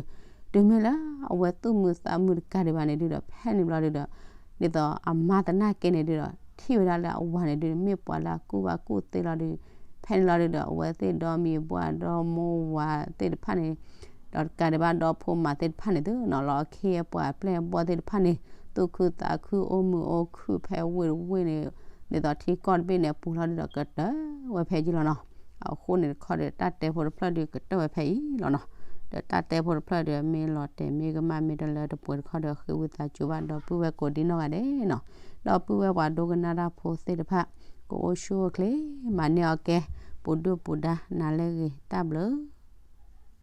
တုၤမ့ၢ်လၢအဝဲသူၣ်မုာ်သးမုာ်တကးဒံးဘၣ်န့ၣ်ဒုဒီး ဖဲန့ၣ်ဘျီဒုဒီး ဒ်သိးအမါသနာ်က့န့ၣ်ဒုဒီး ထံၣ်ဝဲဒၣ်လၢအဝၤန့ၣ်ဒု မ့ၢ်ပှၤလၢအကူၣ်ဘၣ်ကူၣ်သ့လီၤဒု ဖဲန့ၣ်လီၤဒုဒီး အဝဲသ့ၣ်ဒီမံၤပှၢ်ဒီမိၢ်ဝၤသ့ၣ်တဖၣ်န့ၣ် ဒီးတကးဒံးဘၣ်ဒီဖိမၤသ့ၣ်တဖၣ်န့ၣ်သုနီၤ လီၤအခ့အပှၤအပျဲၢ်အဘီၣ်သ့ၣ်တဖၣ်န့ၣ် သူၣ်ခုသးခုအိၣ်မုာ်အိၣ်ခုၣ်ဖဲဝ့ၢ်တဝ့ၢ်န့ၣ် ဒ်သိးထံကီၢ်တဘ့ၣ်န့ၣ်အပူၤလီၤဒုဒီးကတၢၢ်ဝဲဖဲယ့ၣ်လီၤနီၤ. အဃိန့ၣ်တခီဒီး တၢ်တဲဖိတဖျၢၣ်ဒုကတၢၢ်ဝဲဖဲအံၤလီၤနီၤ. ဒီးတၢ်တဲဖိတဖျၢၣ်ဒီး မ့ၢ်လီၤတဲာ်မ့ၢ်ကမၣ်မ့ၢ်တလၢတပှဲၤတခီဒီး ဃ့ဝံသးစူၤဘၣ်ဒီပုၢ်ဝဲၢ်ကိးဒံနီၢ်ဂၤဒဲးနီၤ. ဒီပုၢ်ဝဲၢ်ပှၤဒိကနၣ်တၢ်ဖိသ့ၣ်တဖၣ် ကအိၣ်ဆူၣ်အိၣ်ချ့ မၤန့ၢ်အီၤကဲ ပူၤဒုၣ်ပူၤဒါ နၤလၢအဂ့ၤ တၢ်ဘျုး